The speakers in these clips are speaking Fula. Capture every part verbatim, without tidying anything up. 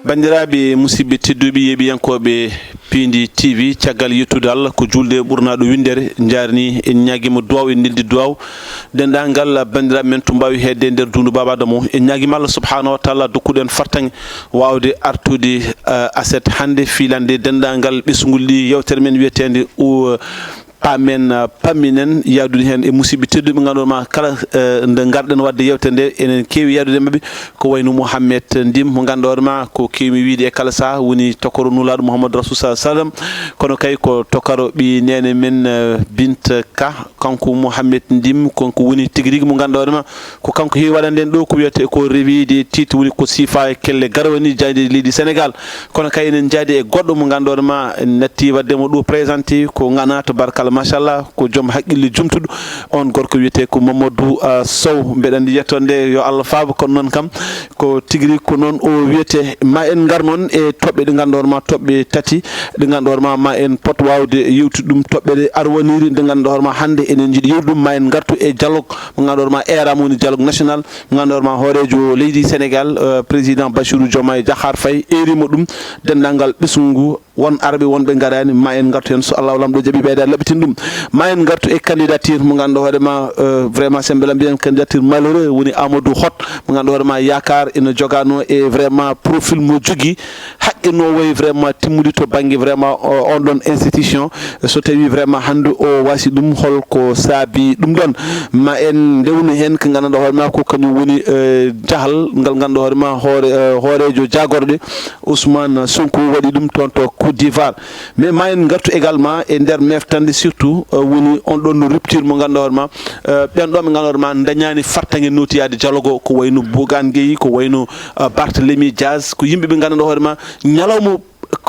Banndiraaɓe musidɓe tedduɓe, yeeɓiyankooɓe Piindi T V, caggal yettude Allah, ko juulde ɓurnaaɗo winndere, njaarni, en ñaagiima duwaaw, en neldi duwaaw. Denndaangal banndiraaɓe men to mbaawi heedde e nder duundu Baaba Adama o, en ñaagiima Allah subhaanahu wa taala dokkuɗo en fartaŋŋe waawde artude, eh, aset hannde, fiilande denndaangal ɓesngol ɗi yeewtere men wiyeteende u-, Paamen, eh, pamminen, yahdude heen e musidɓe tedduɓe, ngannduɗaa ma kala, eh, nde ngarɗen waɗde yeewtere nde, enen keewi yahdude e maɓɓe, ko wayno Mouhamed Ndim, mo ngannduɗaa hoore ma ko keewmi wiyde e kala sahaa, woni tokaro Nulaaɗo Mouhamadou Rasoul sallallahu alaihi wasallam, kono kay ko tokaro ɓii neene men, eh, Binta Ka, kanko Mouhamed Ndim, kanko woni tigi rigi mo ngannduɗaa hoore ma, ko kanko heewi waɗande en ɗo ko wiyetee ko revue des titres, woni ko siifa e kelle garwani jaayndeeji leydi Sénégal. Kono kay enen njaadi e goɗɗo mo ngannduɗaa hoore ma en natti waɗde mo ɗo présenté, ko ŋana tabarkalla machallah, ko joom haqqille jumtuɗo. On gorko wiyetee ko Mamadou, ah, Sow. Mbeɗa anndi yettoode nde yo Allah faabo, kono noon kam ko tigi rigi ko noon o wiyetee. Ma en ngar noon e toɓɓe ɗe ngannduɗaa hoore ma, toɓɓe tati ɗe ngannduɗaa hoore ma, ma en pot waawde yewtude ɗum. Toɓɓere arwaniri nde ngannduɗaa hoore ma hannde enen njiɗi yewtude ɗum, ma en ngartu e dialogue mo ngannduɗaa hoore ma eeraama, woni dialogue national mo ngannduɗaa hoore ma hooreejo leydi Sénégal, eh, président Bassirou Diomaye Diakhar Faye eeriima ɗum. Denndaangal ɓesngu ngu, won arɓe, won ɓe ngaraani, ma en ngartu heen so Allahu Laamɗo jaɓii ɓeydaade laɓɓitin ɗum. Ma en ngartu e candidature mo ngannduɗaa hoore ma, eh, vraiment sembe lam mbiyen candidature malheureux, woni Amadou Hott mo ngannduɗaa hoore ma yaakaar ina jogaano e vraiment profil mo jogii, haqqe no wayi vraiment timmude to bannge vraiment o-, on ɗon institution. So tawi vraiment hannde o waasi ɗum, hol ko saabi ɗum ɗon? Ma en ndewnu heen ko ngannduɗaa hoore ma ko kañum woni, eh, jahal ngal ngannduɗaa hoore ma hoore, eh, hooreejo jaagorɗe Ousmane Sonko waɗi ɗum toon to Côte d'Ivoire. Mais ma en ngartu également e nder meftande surtout, eh, woni on ɗon rupture mo ngannduɗaa hoore ma, eh, ɓen ɗo ɓe ngannduɗaa hoore ma dañaani fartaŋŋe nootiyaade dialogue o, ko wayno Bougane Gueye, ko wayno, eh, Barthélémy Diaz, ko yimɓe ɓe ngannduɗaa hoore ma ñalawma,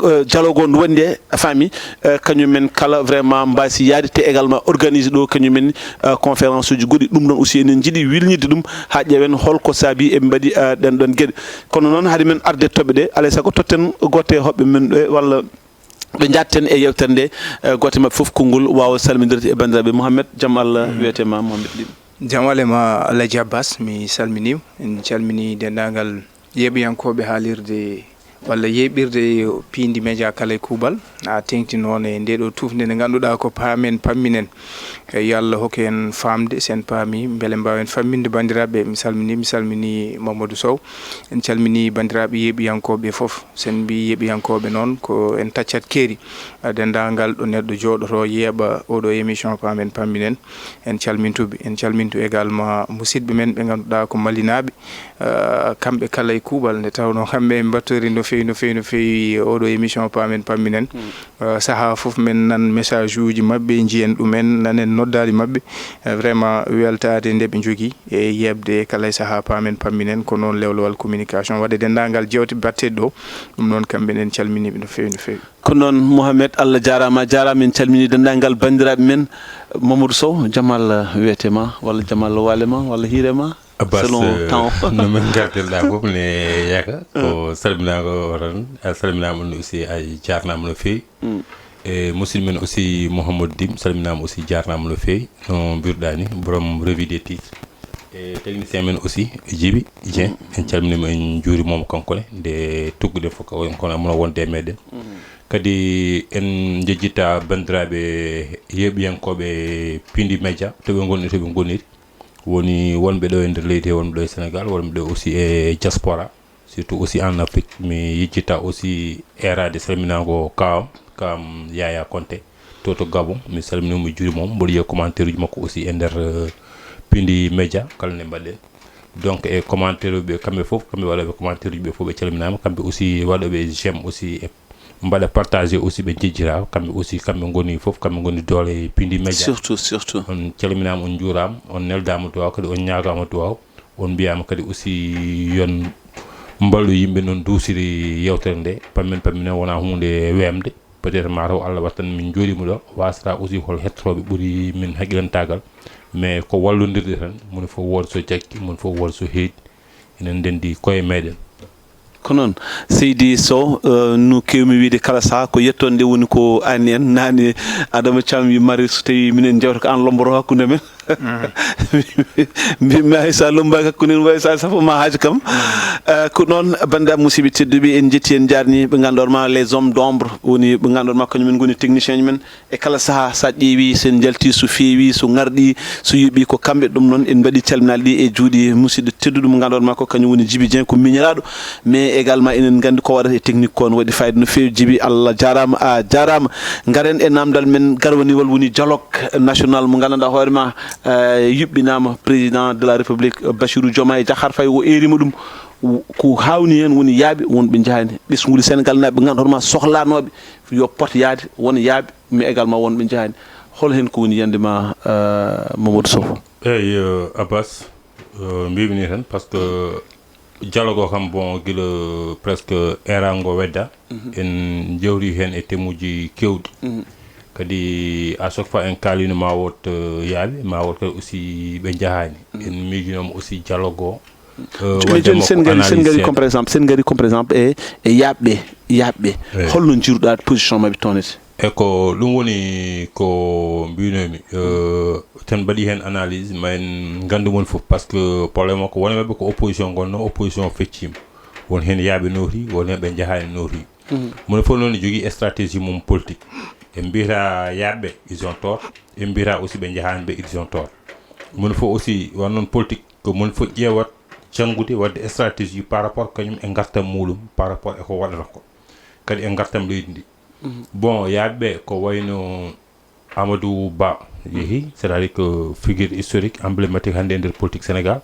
eh, dialogue o ndu woni nde, a faami, eh, kañum en kala vraiment mbaasi yaade, te également organise ɗo kañum en, eh, conférence uji goɗɗi. Ɗum ɗon aussi enen njiɗi wilñidde ɗum haa ƴeewen hol ko saabi eɓe mbaɗi, eh, ɗen ɗon geɗe. Kono noon, hade men arde toɓɓe ɗe, alay sago totten gooto e hoɓɓe men ɓe, walla ɓe njaatten e yeewtere nde, eh, gooto e maɓɓe fof konngol waawa salmindirde e banndiraaɓe. Mouhamed, jam Allah wiyete ma, Mouhamed Lim. Jam Allah e ma, Alhaji Abbas, mi salminiima. En calminii denndaangal yeeɓiyankooɓe haalirde walla yeeɓirde Piindi Média kala e kuuɓal. A teeŋti noon e ndee ɗoo tuufnde nde ngannduɗaa ko paamen pamminen. E yo Allah hokku en faamde, so en paamii, mbele mbaawen famminde banndiraaɓe. Mi salminii, mi salminii Mamadou Sow. En calminii banndiraaɓe yeeɓiyankooɓe fof. So en mbii yeeɓiyankooɓe noon, ko en taccat keeri, eh, denndaangal ɗo neɗɗo jooɗotoo, yeeɓa oo ɗoo émission Paamen Pamminen. En calmintu ɓe. En calmintu également musidɓe men ɓe ngannduɗaa ko Malinaaɓe. Eh, kamɓe kala e kuuɓal, nde tawnoo kamɓe en mbattori no feewi, no feewi, no feewi oo ɗoo émission Paamen Pamminen. Eh, sahaa fof men nan message uji maɓɓe, njiyen ɗumen, nanen noddaali maɓɓe. Eh, vraiment weltaade nde ɓe njogii e yeeɓde kala e sahaa Paamen Pamminen, ko noon lewlewal communication waɗa denndaangal jeewte batteɗe ɗo. Ɗum noon, kamɓe ne en calminii ɓe no feewi, no feewi. Ko noon, Mouhamed, Allah jaaraama, a jaaraama. En calminii denndaangal banndiraaɓe men. Mamadou Sow, jam Allah wiyete ma, walla jam Allah waale ma, walla hiire ma, Abbas, selon, eh, temps o. No men ngartirɗaa fof ne yaaka, ko salminaango o tan, a salminaama ɗum aussi, a jaarnaama no feewi. Mm. E musidɗo men aussi, Mouhamadou Dim, salminaama aussi, jaarnaama no feewi. No mbiruɗaa ni, borom revue des titres. E technicien men aussi, Djiby Dieng, en calminii mo, en njuuriima mo kanko ne, nde tugguɗen fof ko on kono mona wonde e meɗen. Mhm. Kadi en njejjita banndiraaɓe yeeɓiyankooɓe Piindi Média, to ɓe ngoni, to ɓe ngoniri. Woni wonɓe ɗo e nder leydi he, wonɓe ɗo e Sénégal, wonɓe ɗo aussi e diaspora, surtout aussi en Afrique. Mi yejjita aussi eeraade salminaango kawam, kawam Yaya Konté, to, to Gabon. Mi salminii mo, mi juuriima mo. Mboɗo yiya commentaire uji makko aussi e nder, euh, Piindi Média, kala nde mbaɗɗen. Donc, e commentaire uji ɓe, kamɓe fof, kamɓe waɗooɓe commentaire uji ɓe fof, ɓe calminaama. Kamɓe aussi waɗooɓe j'aime aussi, e mbaɗa partagé aussi, ɓe njejjira. Kamɓe aussi, kamɓe ngoni fof, kamɓe ngoni doole Piindi Média. Surtout, surtout. On calminaama, on njuuraama, on neldaama duwaaw, kadi on ñaagaama duwaaw. On mbiyaama kadi aussi yon mballu yimɓe noon duusiri yeewtere nde. Pammen, pamminen wonaa huunde weemde. Peut-être mataw Allah wattan min njooɗiima ɗo, wasata aussi hol hettotooɓe ɓuri min haqqilantaagal. Mais ko wallondirde tan, moni fof wooda so jaggi, moni fof wooda so heedi. Enen ndenndi koye meɗen. Ko noon, Seydi Sow, eh, no keewmi wiyde kala sahaa, ko yettoode nde woni ko anni en. Naane Adama Thiam wi Mari, so tawi minen jewta ko aan lomboro hakkunde men. Mbimmi hay sa lombaaki hakkunde en wawi sa safo ma haaju kam. Eh, ko noon, banndiraaɓe musidɓe tedduɓe, en jetti, en njaarni ɓe ngannduɗaa ma les hommes d'ombre, woni ɓe ngannduɗaa ma kañum en ngoni technicien men. E kala saha sa ƴeewi, sen njalti, so feewi, so ŋarɗi, so yuɓɓi, ko kamɓe. Ɗum noon en mbaɗi calminaali ɗi e juuɗe musidɗo tedduɗo mo ngannduɗaa ma ko kañum woni Djiby Dieng, ko miñiraaɗo, mais également enen nganndi ko waɗata e technique ko ne waɗi fayida no feewi. Djiby, Allah jaaraama, a jaaraama. Ngaren e namdal men garwaniwal, woni dialogue national mo nganndanɗaa hoore ma, eh, yuɓɓinaama. Président de la République, eh, Bassirou Diomaye Diakhar Faye, o eerima ɗum. Ko hawni heen woni yaaɓe, wonɓe njahaani, ɓesngu Sénégal naaɓe ɓe ngannduɗaa hoore ma sohlanooɓe yo pot yaade, won yaaɓe, mais également wonɓe njahaani. Hol heen ko woni yiyannde ma, eh, Mamadou Sow? Eeyi, eh, Abbas, eh, mbimi ni tan, parce que dialogue o kam, bon, gila presque erango wedda, en jewti heen e temuji kewɗi. Kadi à chaque fois en kaalino ma wood, eh, yaaɓe, ma wood kadi aussi ɓe njahaani. En miijinooma aussi dialogue o, eh, mais waɗde jooni mo sen ko ngari, sen analyse ngari seeɗa. Comme par exemple, sen ngari comme par exemple e, e yaaɓe, yaaɓe. Eeyi. Holno njiiruɗaa position maɓɓe toon? E ko ɗum woni ko mbinomi, eh, ten mbaɗi heen analyse, ma en nganndu mon fof, parce que problème o ko woni maɓɓe ko opposition ngonno, opposition feccima. Won heen yaaɓe nooti, won heen ɓe njahaani nooti. Moni fof noon ne jogii stratégie mum politique. En mbiyata yaaɓe, ils ont tort. En mbiyata aussi ɓe njahaani ɓe, ils ont tort. Moni fof aussi, won noon politique, ko moni fof ƴeewat janngude, waɗde stratégie par rapport kañum e ngartam muɗum, par rapport e ko waɗata ko. Kadi e ngartam leydi ndi. Bon, yaaɓe ɓe ko wayno Amadou Ba yehi, c'est-à-dire que figure historique, emblématique hannde e nder politique Sénégal.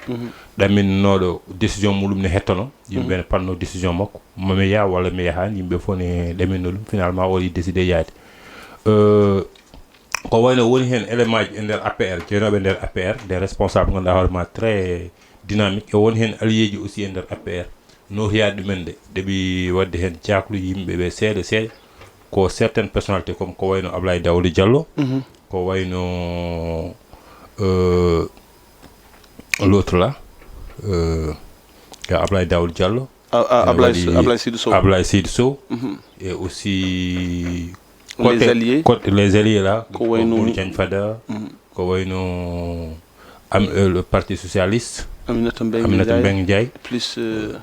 Ɗamminooɗo décision muɗum ne hettono. Yimɓe ne panno décision makko. Mami yaa walla mi yahaani, yimɓe fof ne ɗamminno ɗum. Finalement, o waɗi décidé yaade. Euh, ko wayno woni heen élément ji e nder A P R, jeenooɓe e nder A P R, des responsables ngannduɗaa hoore ma très dynamique. E won heen allié ji aussi e nder A P R. Nootoyaade ɗumen de, ɗeɓi waɗde heen caaklu yimɓe ɓe seeɗa seeɗa. Ko certaines personnalités comme ko wayno Ablaye Daouda Diallo, ko wayno, euh, l'autre là, euh, il y a Ablaye Daouda Diallo, a, a, ene Ablaye waɗi Ablaye Seydou Sow. Ablaye Seydou Sow, et aussi les côté, alliés, côté les alliés là, ko wayno Mamadou Diagne Fada, ko wayno am, euh, le Parti Socialiste, Aminata Mbengue Aminata Ndiaye, Mbengue Ndiaye, plus, euh,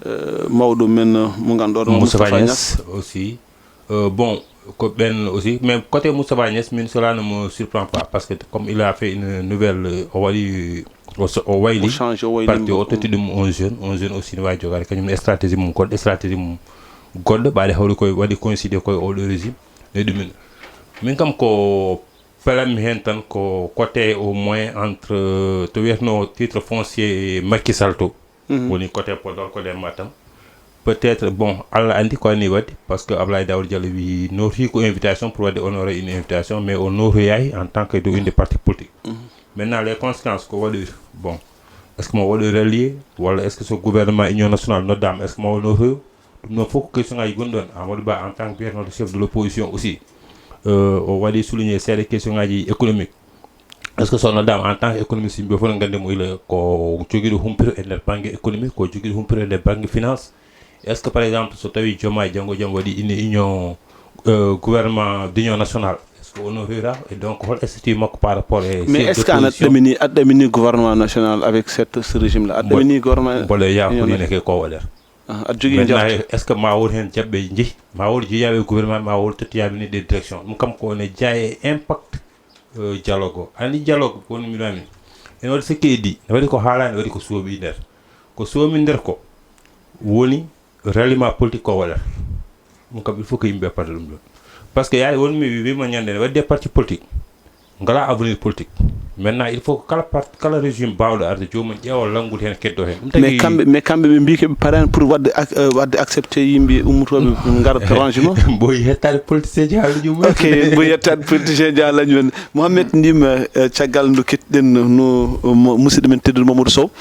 euh, mawɗo men, euh, mo ngannduɗaa, Moustapha Moustapha Niass. Niass aussi. Euh, bon, ko ɓen aussi, mais côté Moustapha Niass, min, cela ne me surprend pas, parce que comme il a fait une nouvelle, euh, o waɗi, o so-, o wayli, o change, o wayli parti, o totti ɗum un jeune, un jeune aussi ne wawi jogaade kañum stratégie mum goɗɗo, stratégie mum goɗɗo, ɓaade hawri koye waɗi coïncide koye oɗo régime, ne ɗumen. Min kam ko pelanmi heen tan ko côté au moins entre, euh, to wiyeteno titre foncier Macky Sall to. Woni côté Podor, côté Matam. Peut-être, bon, Allah anndi ko anni waɗde, parce que Ablaye Daouda Diallo wi nooti ko invitation pour waɗde honoré une invitation, mais o nootoyaaki en tant que de une parti politique. Maintenant, les conséquences ko waɗoyta, bon, est-ce que mo waɗoy rallier, walla est-ce que so gouvernement Union Nationale noddaama, est-ce que mo nootoyo? Ɗum ɗon fof ko question ngaji gonɗi ɗon. Amadou Ba en tant que biyeteeɗo chef de l'opposition aussi, euh, o waɗi souligner seeɗa question ngaji économique. Est-ce que so noddaama en tant que économiste, yimɓe fof ne nganndi mo ila ko jogiiɗo humpito e nder bannge économie, ko jogiiɗo humpito e nder bannge finance? Est-ce que par exemple so tawi Diomaye janngo e jam waɗi une union, euh, gouvernement d'union nationale, est-ce que o nootoyta? Et donc hol statut makko par rapport e mais chef est-ce que ana d'opposition? Ɗamini, aɗa ɗamini gouvernement national avec cette, ce régime là? Aɗa ɗamini gouvernement mboɗo yaafo union nationale? Ke ko waɗata. Ah, aɗa jogii maintenant, njorto? Est-ce que ma won heen jaɓɓe njehi? Ma won jeeyaaɓe e gouvernement, ma won tottoyaaɓe ni des directions? Ɗum kam ko ne jeyaa e impact, euh, dialogue o. Aɗa anndi dialogue ko woni mbiɗa mi. Ene waɗi ce qui est dit, ne waɗi ko haalaani, ne waɗi ko soomi nder. Ko soomi nder ko woni ralliement politique ko waɗata. Ɗum kam il faut que yimɓe patta ɗum ɗon. Parce que yaade won mi wima ñande ne waɗi des partis politiques. Ngala avenir politique. Maintenant, il faut que kala part-, kala régime baawɗo arde, joomum ƴeewa lanngude heen, keddo heen. Ɗum mais tagi kamɓe, mais kamɓe ɓe mbi keɓe parani pour waɗde ac-, euh, waɗde accepté yimɓe ummotooɓe ngara rangement. Mboy yettaade politicien ji haala jumum. Ok, mboy yettaade politicien ji haala jumum. Mohamed Ndim, euh, caggal nde kettiɗen no, no, mo-, musidɗo men tedduɗo Mamadou Sow,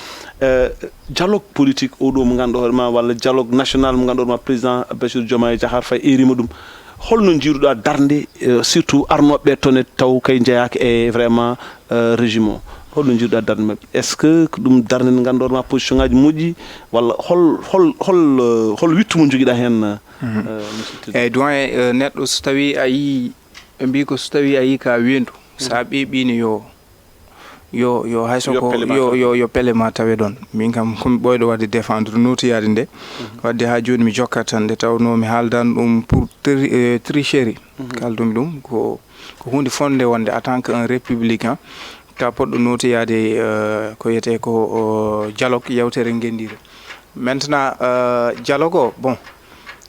euh, dialogue politique oɗo mo ngannduɗaa hoore ma, walla dialogue national mo ngannduɗaa hoore ma, président Bassirou Diomaye Diakhar Faye eerima ɗum. Holno njiiruɗaa darnde, eh, surtout arnooɓe ɓe toon e taw kay njeyaaka e vraiment, eh, régime o? Holno njiiruɗaa darnde maɓɓe? Est-ce que ko ɗum darnde nde ngannduɗaa ma position ngaji moƴƴi, walla hol, hol, hol, eh, hol wittu mo njogiɗaa heen, eh, monsieur Tine? Eeyi, doyen, eh, neɗɗo so tawii a yii, ɓe mbii ko so tawii a yii ka weendu, so a ɓeeɓiino yo, Yo, yo, hay so ko, yo, yo, yo pele ma tawe ɗon. Min kam, ko mi ɓooyɗo waɗde défendre nootoyaade nde. Waɗde haa jooni mi jokkat tan, nde tawnoo mi haaldan ɗum pour tri-, eh, tricherie. Kaldumi ɗum ko, ko huunde fonnde wonde en tant que un républicain, ka poɗɗo nootoyaade, eh, ko wiyetee ko, o, dialogue, yewtere ngenndire. Maintenant, eh, dialogue o, bon,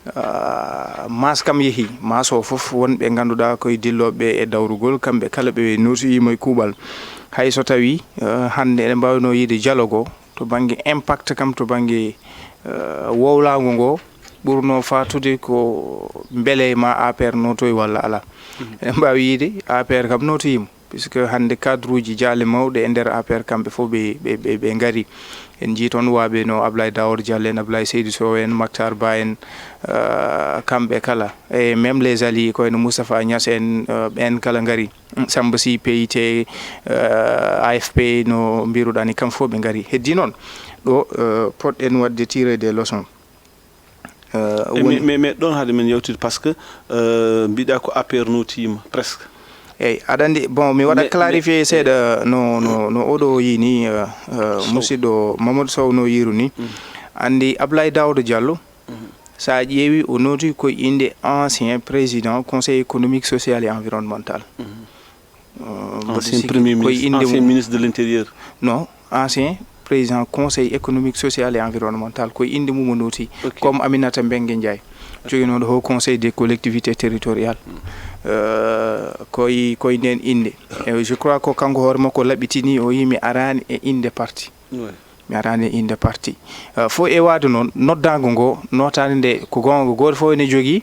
eh, maas kam yehi, maas o fof won ɓe ngannduɗaa koye dillooɓe e dawrugol, kamɓe kala ɓe nootoyiima e kuuɓal. Hay so tawii, eh, hannde eɗen mbaawno yiide dialogue o, to bannge impact kam, to bannge, eh, wowlaango ngo, ɓurnoo faatude ko mbele ma A P R nootoyi walla alaa. Eɗen mbaawi yiide A P R kam nootoyiima, puisque hannde cadre uji jaale mawɗe e nder A P R kamɓe fof ɓe, ɓe, ɓe, ɓe ngari. En njii toon waaɓe no Ablaye Daouda Diallo en, Ablaye Seydou Sow en, Mactar Ba en, eh, kamɓe kala. E même les alliés, ko wayno Moustapha Niasse en, eh, ɓeen kala ngari. Samba Sy, P I T, eh, A F P, no mbiruɗaa ni, kam fof ɓe ngari. Heddii noon, ɗo, eh, poɗɗen waɗde tirer des leçons. Eh, e woni mais, mais, mais ɗoon hade men yewtide, parce que, eh, mbiɗa ko A P R nootiima, presque. Eeyi, aɗa anndi, bon, mi waɗa Mais, clarifier mais, seeɗa no, no, no oɗo yii ni, eh, eh, Sow. Musidɗo Mamadou Sow no yiiru ni. Anndi Ablaye Daouda Diallo, so a ƴeewi, o nooti ko innde ancien président Conseil économique, social et environnemental. Euh, mboɗo Ancien sikki Premier koye Ministre, innde ancien mum, Ministre de l'Intérieur. Non, ancien président Conseil économique, social et environnemental, koye innde mum o nooti. Ok. Comme Aminata Mbengue Ndiaye, joginooɗo Haut Conseil des collectivités territoriales. Euh, koye, koye nden innde. E je crois ko kanko hoore makko laɓɓitini, o yii mi araani e innde parti. Ouais. Mi araani e innde parti. Euh, fof e waade noon, noddaango ngo, nootaani nde ko goonga, gooto fof ene jogii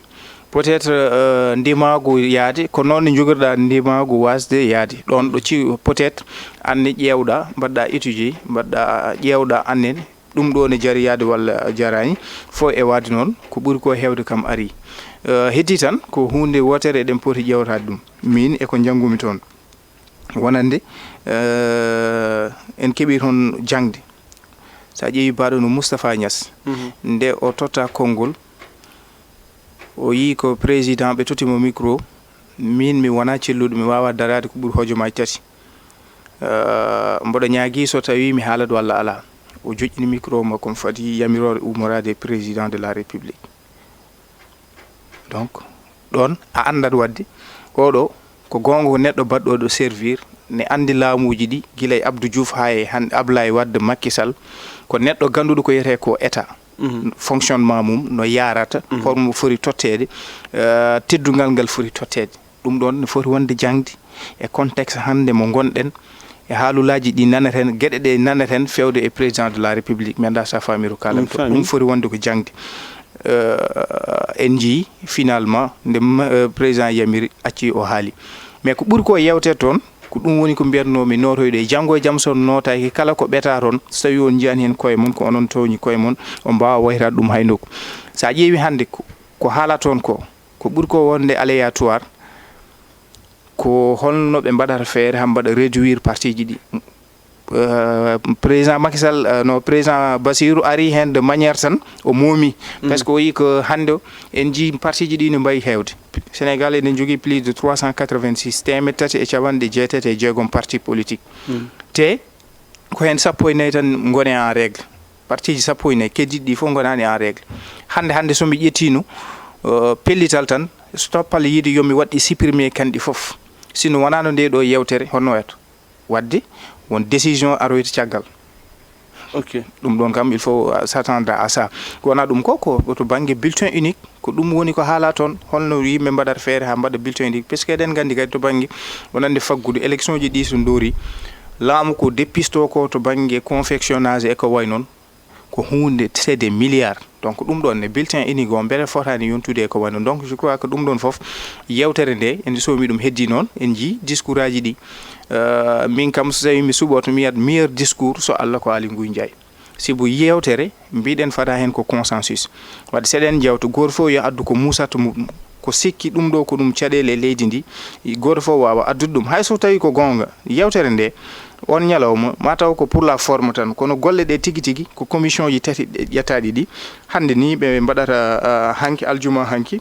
peut-être, euh, ndimaagu yaade, ko noon ne njogirɗaa ndimaagu waasde yaade. Ɗoon ɗo ci-, peut-être, aan ne ƴeewɗaa, mbaɗɗaa étudier, mbaɗɗaa, ƴeewɗaa aan ne, ɗum ɗo ne jari yaade walla jaraani, fof e waade noon, ko ɓuri ko heewde kam arii. Euh, heddii tan, ko huunde wootere eɗen poti ƴeewtaade ɗum, miin e ko njanngumi toon. Wonande, eh, en keɓii toon jaŋde. So a ƴeewi baaɗo no Moustapha Niasse, Mhm. nde o totta konngol, o yii ko président ɓe totti mo micro, miin mi wonaa celluɗo, mi waawaa daraade ko ɓuri hojomaaji tati. Eh, mboɗo ñaagii so tawii mi haalat walla alaa. O joƴƴini micro makko, omo fadi yamiroore ummoraade e président de la République. Donc, ɗoon a anndat waɗde, oɗo ko goonga ko neɗɗo baɗɗo ɗo servir, ne anndi laamuuji ɗi, gila e Abdou Diouf haa e han-, Ablaye Wade, Macky Sall, ko neɗɗo gannduɗo ko wiyetee ko État, Mhm. fonctionnement mum, no yaarata, Mhm. holmo foti totteede, eh, teddungal ngal foti totteede. Ɗum ɗoon ne foti wonde jaŋde e contexte hannde mo ngonɗen, e haalulaaji ɗi naneten, geɗe ɗe naneten feewde e président de la République, mi anndaa so a faamii ko kaalammi. Mi faamii. Ɗum foti wonde ko jaŋde. Euh, en njii finalement nde ma-, euh, président yamiri, acci o haali. Mais ko ɓuri ko yewtee toon, ko ɗum woni ko mbiyatnoomi nootoyɗo e janngo e jam, so on nootaaki kala ko ɓetaa toon, so tawii on njiyaani heen koye mon, ko onon tooñi koye mon, on mbaawaa wayraade ɗum hay nokku. So a ƴeewi hannde ko, ko haalaa toon ko, ko ɓuri ko wonde aléatoire, ko holno ɓe mbaɗata feere haa mbaɗa réduire parti ji ɗi. Euh, président Macky Sall, euh, no, président Bassirou ari heen de manière tan o moomi. Mm. Parce que o yii ko hannde o, en njii parti ji ɗi no mbayi heewde. Sénégal eɗen njogii plus de trois cent quatre-vingt-six, teemedde tati e capanɗe jeetati e jeegom parti politique. Mm. Te ko heen sappo e nayi tan ngoni en règle. Parti ji sappo e nayi, keddiiɗi ɗi fof ngonaani en règle. Hannde, hannde so mi ƴettiino, euh, pellital tan, so toppal yiide yo mi waɗ ɗi supprimer kanɗi fof. Sinno wonaano nde ɗo yewtere, honno wayata? Waɗde won décision aroyta caggal. Ok. Ɗum ɗoon kam, il faut, euh, s'attendre à ça. Ko wonaa ɗum ko, ko to bannge bulletin unique, ko ɗum woni ko haalaa toon, holno yimɓe mbaɗata feere haa mbaɗa bulletin unique, parce que eɗen nganndi kadi to bannge wonande faggudu élection ji ɗi so ndoori, laamu ko deppisto ko to bannge confectionnage e ko wayi noon, ko huunde, c'est des milliards. Donc, ɗum ɗoon ne, bulletin unique o, mbele fotaani yontude e ko wayi noon. Donc, je crois que ɗum ɗoon fof, yewtere nde, en soomi ɗum, heddii noon, en njii discours aji ɗi. Euh, min kam, so tawii mi suɓooto, mi wiyat meilleur discours, so Allah ko Aly Ngouille Ndiaye. Sibu yewtere, mbiɗen fada heen ko consensus. Waɗde so eɗen njewta, gooto fof yo addu ko muusata muɗum. Ko sikki ɗum ɗo ko ɗum caɗeele e leydi ndi, gooto fof waawa addude ɗum. Hay so tawii ko goonga, yewtere nde, on ñalawma, ma taw ko pour la forme tan, kono golle ɗe tigi tigi ko commission ji tati ɗe ƴettaaɗi ɗi. Hannde ni ɓe mbaɗata, ah, hanki, aljuma hanki,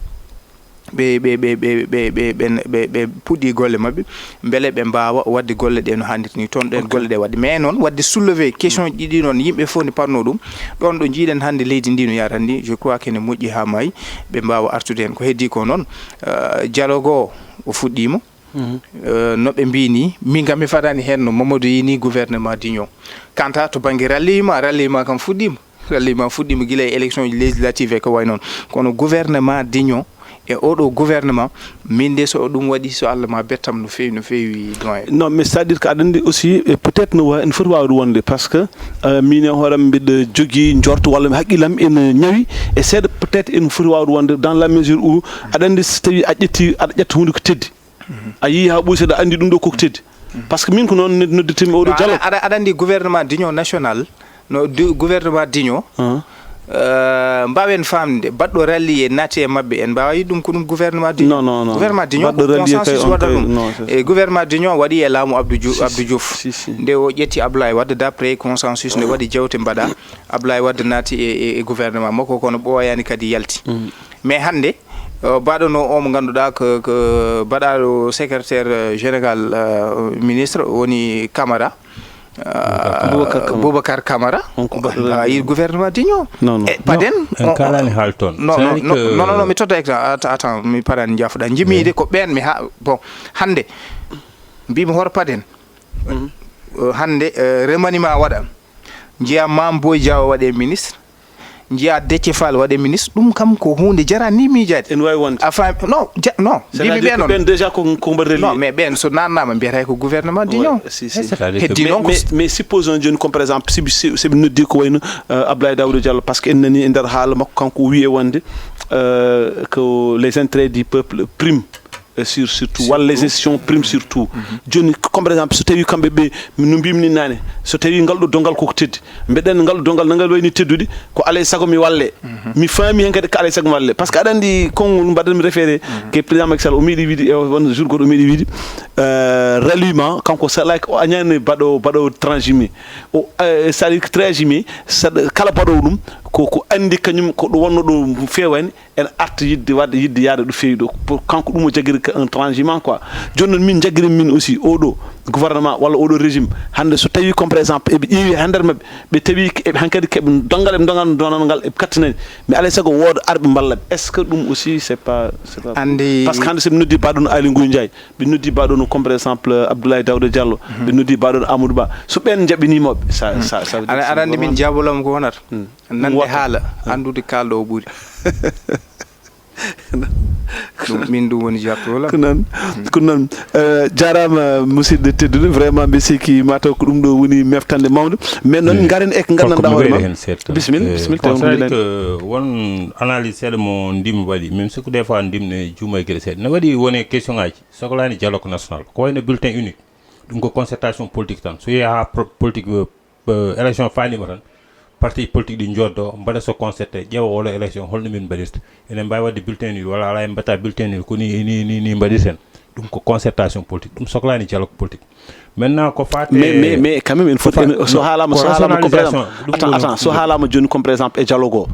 ɓe ɓe ɓe ɓe ɓe ɓe ɓen- ɓe ɓe puɗɗi golle maɓɓe, mbele ɓe mbaawa waɗde golle ɗe no haanirta ni. Toon ɗen golle ɗe waɗde, mais noon waɗde soulever question ji ɗi noon, yimɓe fof ne parno ɗum. Ɗoon ɗo njiiɗen hannde leydi ndi no yarat ni, je crois que ne moƴƴi haa maayi, ɓe mbaawa artude heen. Ko heddii ko noon, eh, dialogue o o fuɗɗiima. Eh, no ɓe mbii ni, min kam mi fadaani heen no Mamadou yi ni gouvernement d'union. Quant à to bannge ralliement, ralliement kam fuɗɗiima. Ralliement fuɗɗiima gila e élection législative e ko wayi noon. Kono gouvernement d'union e oɗo gouvernement, min de so ɗum waɗi, so Allah ma bettam no feewi, no feewi, doyen. Non, mais c'est-à-dire que aɗa anndi aussi, e peut-être no wa-, no foti waawde wonde, parce que, euh, min e hooram mbiɗa jogii njorto walla mi haqqillam ene ñawi e seeɗa, peut-être ene foti waawde wonde dans la mesure où aɗa anndi so tawi a ƴetti, aɗa ƴetta huunde ko teddi. A yii haa ɓooyi seeɗa, a anndi ɗum ɗo koko teddi. Parce que min ko noon nod-, noddirtimi oɗo dialogue. Aɗa, aɗa, aɗa anndi gouvernement d'union nationale, no du-, gouvernement d'union, euh, mbaawen faamde, baɗɗo rallier naati e maɓɓe, en mbaawa yiɗ ɗum ko ɗum gouvernement d'union. Non, non, non. Gouvernement d'union ko consensus waɗa ɗum. E gouvernement d'union waɗi e laamu Abdou Diouf, Abdou Diouf. Si, si. Nde o ƴetti Abdoulaye Wade, d'après consensus nde waɗi jewte mbaɗa, Abdoulaye Wade naati e, e, e gouvernement makko, kono ɓooyaani kadi yalti. Mais hannde, o baɗono o mo ngannduɗaa ko, ko baɗaɗo secrétaire, euh, général, euh, ministre, woni Camara. Euh, Boubacar Camara. Boubacar Camara. On ko baɗɗo a yi gouvernement d'union. Non, non. E paden en kalani haal toon. Non, non, non, non, non, mi totta extra, attends, attends, mi parani jaafuɗa. Jimiide ko ɓeen mi ha, bon, hannde, mbimi hoto paden. Euh, hannde, euh, remaniement waɗa. Njiya Mame Boye Diao waɗe ministre. Njiya Déthié Fall waɗe ministre. Ɗum kam ko huunde jarani miijaade. Ene waawi wonde. Enfin, non, ja-, non. Mbimi ɓe noon. Ɓen déjà ko, ko mbaɗa relié. Non, mais ɓen so naatnaama mbiyata ko gouvernement d'union. Ouais, si, si. Heddi noon ko mais, mais supposons jooni comme par exemple, si, si, si ɓe noddi ko wayno, euh, Abdoulaye Daouda Diallo, parce que en nani e nder haala makko kanko o wiye wonde, euh, ko les intérêts du peuple prime. Euh, sur, surtout, walla les institutions prime surtout. Jooni, comme par exemple, so tawi kamɓe ɓe, no mbimi ni naane, so tawi ngal ɗo donngal koko teddi, mbeɗen ngal ɗo donngal no ngal wayni teddude, ko alay sago mi walle. Mi faami heen kadi ko alay sago mi walle. Parce que aɗa anndi konngol mbaɗanmi référé ke président Macky Sall, o meeɗi wiide, e won jour goɗɗo o meeɗi wiide, euh, ralliement, kanko c'est-à-dire o añaani baɗo, baɗo transhumé. O, euh, c'est-à-dire que transhumé, saɗa, kala baɗowo ɗum, ko, ko anndi kañum ko ɗo wonno ɗo feewani, ene arta yiɗde waɗde, yiɗde yaade ɗo feewi ɗo. Pour kanko ɗum o jaggiri ko un transhumant quoi. Jooni noon min jaggiri min aussi oɗo gouvernement walla oɗo régime. Hannde so tawi comme par exemple eɓe ƴeewi ha nder maɓɓe, ɓe tawi eɓe hankadi keɓe donngal, eɓe donngal, donngal ngal eɓe kattinani. Mais alay sago wooda arɓe mballa ɓe. Est-ce que ɗum aussi c'est pas, c'est pas Anndi parce que hannde so ɓe noddi baɗo no Aly Ngouille Ndiaye, ɓe noddi baɗo no comme par exemple Abdoulaye Daouda Diallo, ɓe noddi baɗo no Amadou Ba. So ɓen njaɓinima ɓe, ça, ça, ça veut dire Aɗa, aɗa anndi min jaabolo am ko wonata? Nande haala, anndude kaalɗo o ɓuri. Ɗum, min ɗum woni jabtoolam. Ko noon, ko noon. Eh, jaaraama, musidɗo tedduɗo, vraiment mbi sikki mataw ko ɗum ɗo woni meftande mawnde. Mais noon ngaren e ko nganndanɗaa hoore ma. Bisimilla, bisimilla, tawi on ko mbiɗen. Won analyse seeɗa mo ndim waɗi. Min sikku des fois ndim ne juuma e geɗe seeɗa. Ne waɗi woni question ngaji. Soklaani dialogue national. Ko wayno bulletin unique. Ɗum ko concertation politique tan. So yeehi haa pro-, politique, eh, eh, élection faandiima tan, parti politique ɗi njooddoo, mbaɗa so concerté, ƴeewa oɗo élection holno min mbaɗirta. Enen mbaawi waɗde bulletin nul walla alaa, en mbaɗta bulletin nul, ko ni, ni, ni, ni mbaɗirten. Ɗum ko concertation politique, ɗum soklaani dialogue politique. Maintenant, ko faati mais, mais, mais quand même, il faut, so haalaama, so haalaama, comme par exemple, attends, attends, so haalaama jooni, comme par exemple, e dialogue o,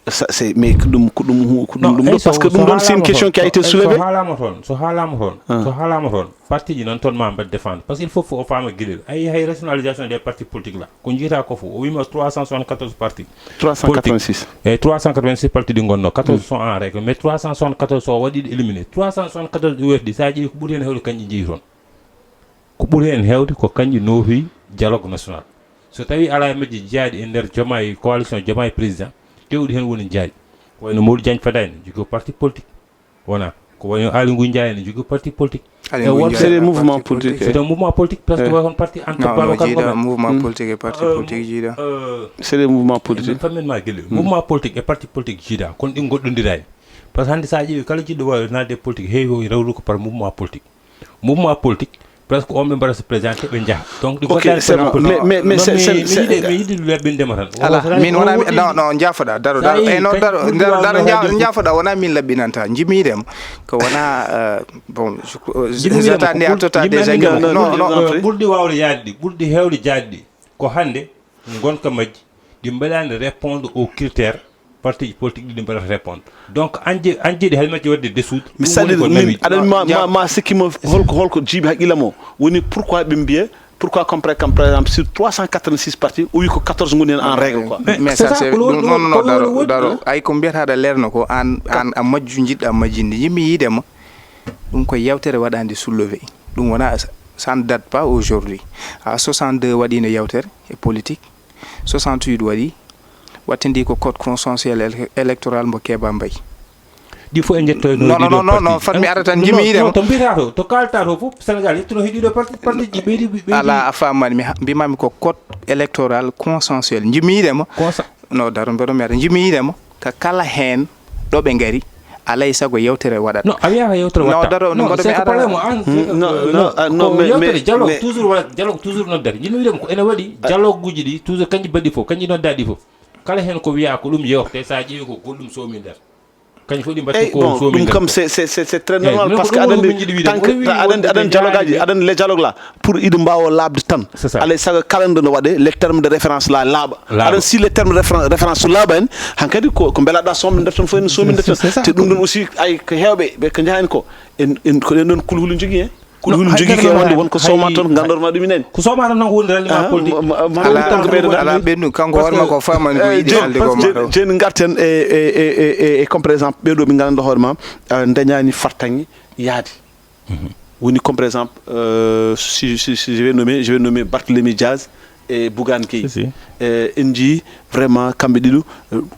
ça, c'est, mais ko ɗum, ko ɗum, ko ɗum, ɗum ɗo, parce que ɗum ɗon, c'est une question qui a été soulevée. So haalaama toon, so haalaama toon, so haalaama toon, parti ji nan toon ma mbaɗ défendre, parce que il faut fof o faama geɗel. Ayi, hay rationalisation des partis politiques là, ko njiyata ko fof, o wiima trois cent soixante-quatorze partis. Trois cent quatre-vingt-six. Politiques. Eyyi, trois cent quatre-vingt-six partis ɗi ngonno, quatorze sont en règle, mais trois cent soixante-quatorze so waɗiɗi éliminé, trois cent soixante-quatorze ɗi werdi, sa ƴeewi ko ɓuri hen hewde kañƴi jeeyi toon. Ko ɓuri hen hewde ko kañƴi nootoyi dialogue national. So tawi alaa e majji jeyaaɗi e nder Diomaye, coalition Diomaye président, kewɗi hen woni jeyaaɗi. Ko wayno Modou Diagne Fada en, jogii parti politique. Wona. Ko wayno Aly Ngouille Ndiaye en, jogii parti politique. E woɓɓe c'est des mouvements politiques. C'est un mouvement politique, presque way hono parti entre Babacar Ngom en. Mouvement politique e parti politique jiiɗa. C'est des mouvements politiques. Min fammin ma gelle. Mouvement politique e parti politique jiiɗa, kono ɗi goɗɗondiraani. Parce que hannde sa ƴeewi kala jiɗɗo wawi naatde politique, heewi o rewrude ko par mouvement politique. Mouvement politique, presque on ɓe mbaɗa se présenté, ɓe njaha. Donc, ɗi goɗɗaani c'est bon. Mais, mais, mais c'est, mi yiɗi, mi yiɗi laɓɓindema tan. Ala, min wona, non, non, jaafoɗa, daro, daro. Eh, non, daro, daro, daro, jaafoɗa, wona min laɓɓinanta. Jimiɗem, ko wona, euh, bon, je crois, euh, jata nde a totta des arguments. Non, non, ɓurɗi wawde yaade ɗi, ɓurɗi hewde jaade ɗi, ko hannde ngonka majji, ɗi mbaɗaani répondre aux critères Parti ji politique ɗiɗi mbaɗata répondre. Donc an je an jeeɗi hay majji waɗde dissoudre. Mi saɗi min aɗan ma ma ma sikki ma holko holko jiiɓi haqqilla mo woni pourquoi ɓe mbiya pourquoi comme par comme par exemple sur trois cent quatre-vingt-six partis o wi ko quatorze ngoni hen en règle quoi. Mais mais c'est ça ça, c'est ko non ɗum- non ko non ɗum daro woni daro ɗum. Ay ko mbiyataɗo leerno ko an an a majju jiɗɗa majjinde yimmi yiidema. Ɗum ko yewtere waɗande soulevé. Ɗum wona ça ne date pas aujourd'hui. Ha soixante-deux waɗino yewtere e politique, soixante-huit waɗi, wattindi ko code consensuel éle- électoral mbo Keba Mbaye. Ɗi fof en jettoyno Non, non, non, non, non, fat mi ara tan, jimi yiide mo. To mbiyata to to kalta to fof Sénégal yettuno heɗiɗo parti parti ji ɓeydi ɓeydi. Ala a famani mi ha- mbimami ko code électoral consensuel jimi yiide mo. Consa- No daro mbeɗo mi ara jimi yiide mo ka kala hen ɗo ɓe ngari alay sago yewtere waɗat. Non, a wiyata yewtere Non, watta. Daro, no Non, mbaɗa c'est mi que ara. Problème o an Hmm, non, non, ah, non, ko mais- yewtere mais- dialogue mais- toujours waɗat dialogue toujours noddata yimɓe wiide ko ene waɗi dialogue uji ɗi toujours kanji mbaɗi fof kala heen ko wiya ko ɗum yewte so a ƴeewi ko goɗɗum somi nder. Kañum fof ɗi mbaɗti Eyyi ko bon somi ɗum nder. Kam c'est c'est c'est c'est très Eyyi, normal mais Parce ko que ɗum aɗa woni andi min jiɗi wiide tant ko que wi aɗa andi aɗa andi dialogue aji aɗa andi les dialogue là pour iɗi mbawa labde tan. C'est ça. Alay sago kala nde no waɗe les termes de référence la laaɓa. Laaɓa. Aɗa andi si les termes de référence référence laaɓa en hankadi ko ko mbelaɗa somde nder tan fof en somi nder tan. C'est ça. Te ɗum ɗon aussi ay ko heewɓe ɓe ko jaha en ko en en ko ɗen ɗon kulhuli jogui en. Kulhuli jogui ke wonde wonko soma toon gandorma ɗum inen. Ko soma tan ko woni ralliement politique. Ala ɓennu kanko hoore makko famani ko yiɗi halde ko ma ɗo. Jeni garten e e e e e comme par exemple ɓeɗo ɓe gandanɗa hoore ma dañani fartaŋŋe yaade. Woni comme par exemple euh, si, si, si je vais nommer je vais nommer Barthélemy Diaz et Bougane Gueye. Si, si. En jii vraiment kamɓe ɗiɗo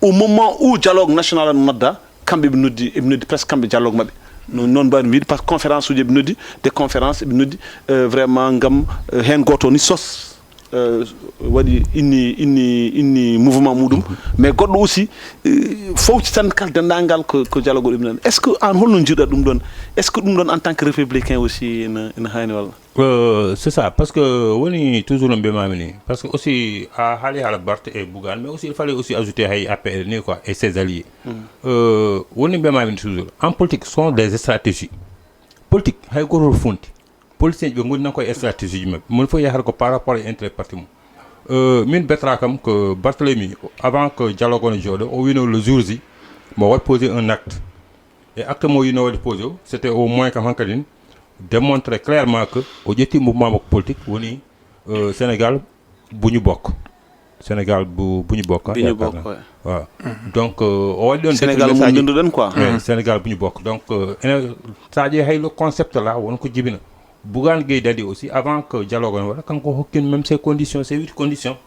au moment où dialogue national no nodda kamɓe ɓe noddi eɓe noddi presque kamɓe dialogue maɓɓe. Noon noon mbaɗi mbiɗi par ce que conférence uji eɓe noddi des conférences eɓe noddi euh, vraiment ngam euh, heen gooto ni sos euh, waɗi inni inni inni mouvement muɗum mais goɗɗo aussi euh, fawci tan kala denndaangal ko ko dialogue o ɗum ɗon est ce que an holno jiiɗa ɗum ɗon est ce que ɗum ɗon en tant que républicain aussi ene ene haani walla Euh, c'est ça parce que woni toujours no mbiyamami ni parce que aussi a haali haala Barth et Bougane mais aussi il fallait aussi ajouter hay A P R ni quoi et ses alliés. Euh, woni mbiyamami ni toujours en politique sont des stratégies. Politique hay goto fonti politicien ɓe goni nan koye stratégie ji maɓɓe mon fof yahata ko par rapport e intérêt parti mum. Euh, min betra kam ko Barthélemy avant que dialogue o ne jooɗo o wino le jour ji mo waɗ poser un acte. Et acte mo wino waɗi posé o c'était au moins kam hankadin démontrer clairement que o ƴetti mouvement makko politique woni euh, Sénégal buñu bokk. Sénégal bu buñu bokk. Buñu bokk, ouais. Waaw. Donc euh, o waɗi ɗon Sénégal mo ndenduɗen quoi. Ouais, Sénégal buñu bokk donc euh, ene sa ƴeewi hay le concept là won ko jibina. Bougane Gueye Dany aussi avant que dialogue ne waɗa kanko hokkin même ces conditions ces huit conditions.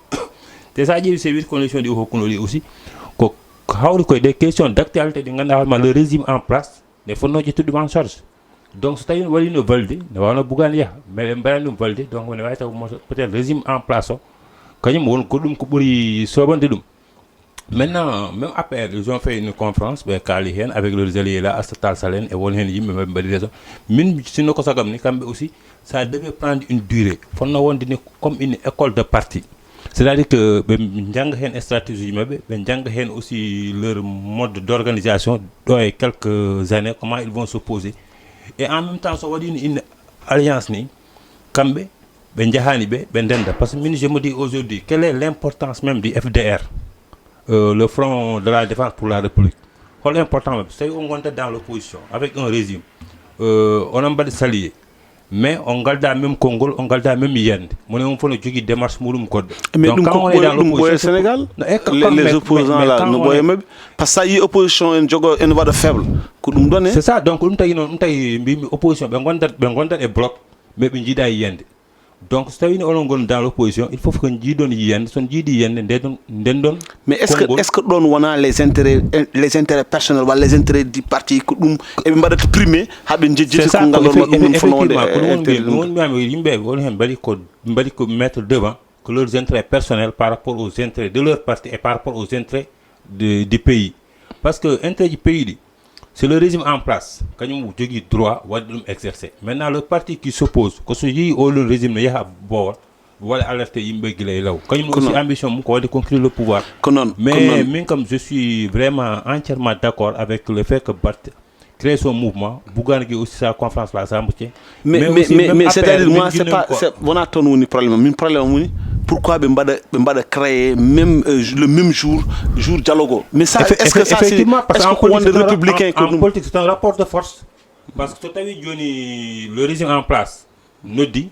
Te sa ƴeewi ces huit conditions ɗi o hokkuno ɗi aussi ko hawri koye des questions d' actualité ɗi ganduɗa hoorema le régime en place ne fonno ƴettude ɗum en charge. Donc so tawi no waɗino validé ne wawno Bougane yaha mais ɓe mbaɗani ɗum validé donc ne wawi taw peut être régime en place o kañum won ko ɗum ko ɓuuri soɓande ɗum. Maintenant même A P R ils ont fait une conférence ɓe kaali hen avec leurs alliés là Aïssata Tall Sall en e won hen yimɓe maɓe mbaɗi raison. Min sinno ko sagam ni kamɓe aussi ça devait prendre une durée fonno wonde ni comme une école de parti. C'est à dire que ɓe jangga hen stratégie maɓɓe ɓe jangga hen aussi leur mode d' organisation ɗo e quelques années comment ils vont se poser. Et en même temps so waɗino une alliance ni kamɓe ɓe jahani ɓe ɓe ndenda parce que min je me dis aujourd'hui quelle est l' importance même du F D R euh, le front de la défense pour la république. Hol important maɓɓe so tawi on gondat dans l' opposition avec un régime euh, onon mbaɗa salier mais on ngalda même konngol on ngalda même yiyande mone on fof no jogui démarche muɗum goɗɗo. Mais ɗum ko ɓoya ɗum ɓoya Sénégal. Les opposants là no ɓoya maɓɓe. Par ce que sa yi opposition en jogo en waɗa faible ko ɗum ɗon e. C'est ça donc ɗum tagi noon ɗum tagi mbimi opposition ɓe gondat ɓe gondat e bloc mais ɓe jiiɗa yiyande. Donc so tawino onon goni dans l' opposition il faut ko jiiɗon yiyande son jiiɗi yiyande ndendon ndendon. Mais est ce que est ce que ɗon wona les intérêts les intérêts personnels walla les intérêts du parti ko ɗum eɓe mbaɗata primé haɓe jejjiti ko ngandorma ɗum ɗum fonno wonde. Ko ɗum woni mbiyami yimɓe woni hen mbaɗi ko mbaɗi ko mettre devant que leurs intérêts personnels par rapport aux intérêts de leur parti et par rapport aux intérêts de, du pays. Parce que intérêt ji pays ɗi c'est le régime en place kañum jogui droit waɗde ɗum exercer maintenant le parti qui s' oppose ko so yeehi oɗon régime ne yaaha boowal waɗa alerte yimɓe guila e law kañum aussi ambition mum ko waɗde conquérir le pouvoir. Ko noon mais min kam je suis vraiment entièrement d' accord avec le fait que Barth crée son mouvement Bougane Gueye aussi sa conférence place à Mboutier. Mais mais mais c' est à dire moi c' est pas wona toon woni problème am min problème am woni Pourquoi ɓe mbaɗa ɓe mbaɗa créer même euh, le même jour jour dialogue o? Mais ça, Effe- est-ce que effe- ça c'est effectivement, parce est-ce qu'en que ko wonde politique, c'est un- républicain ko en, en ɗum? Politique, c'est un rapport de force. Parce que so tawi joni le régime en place noddi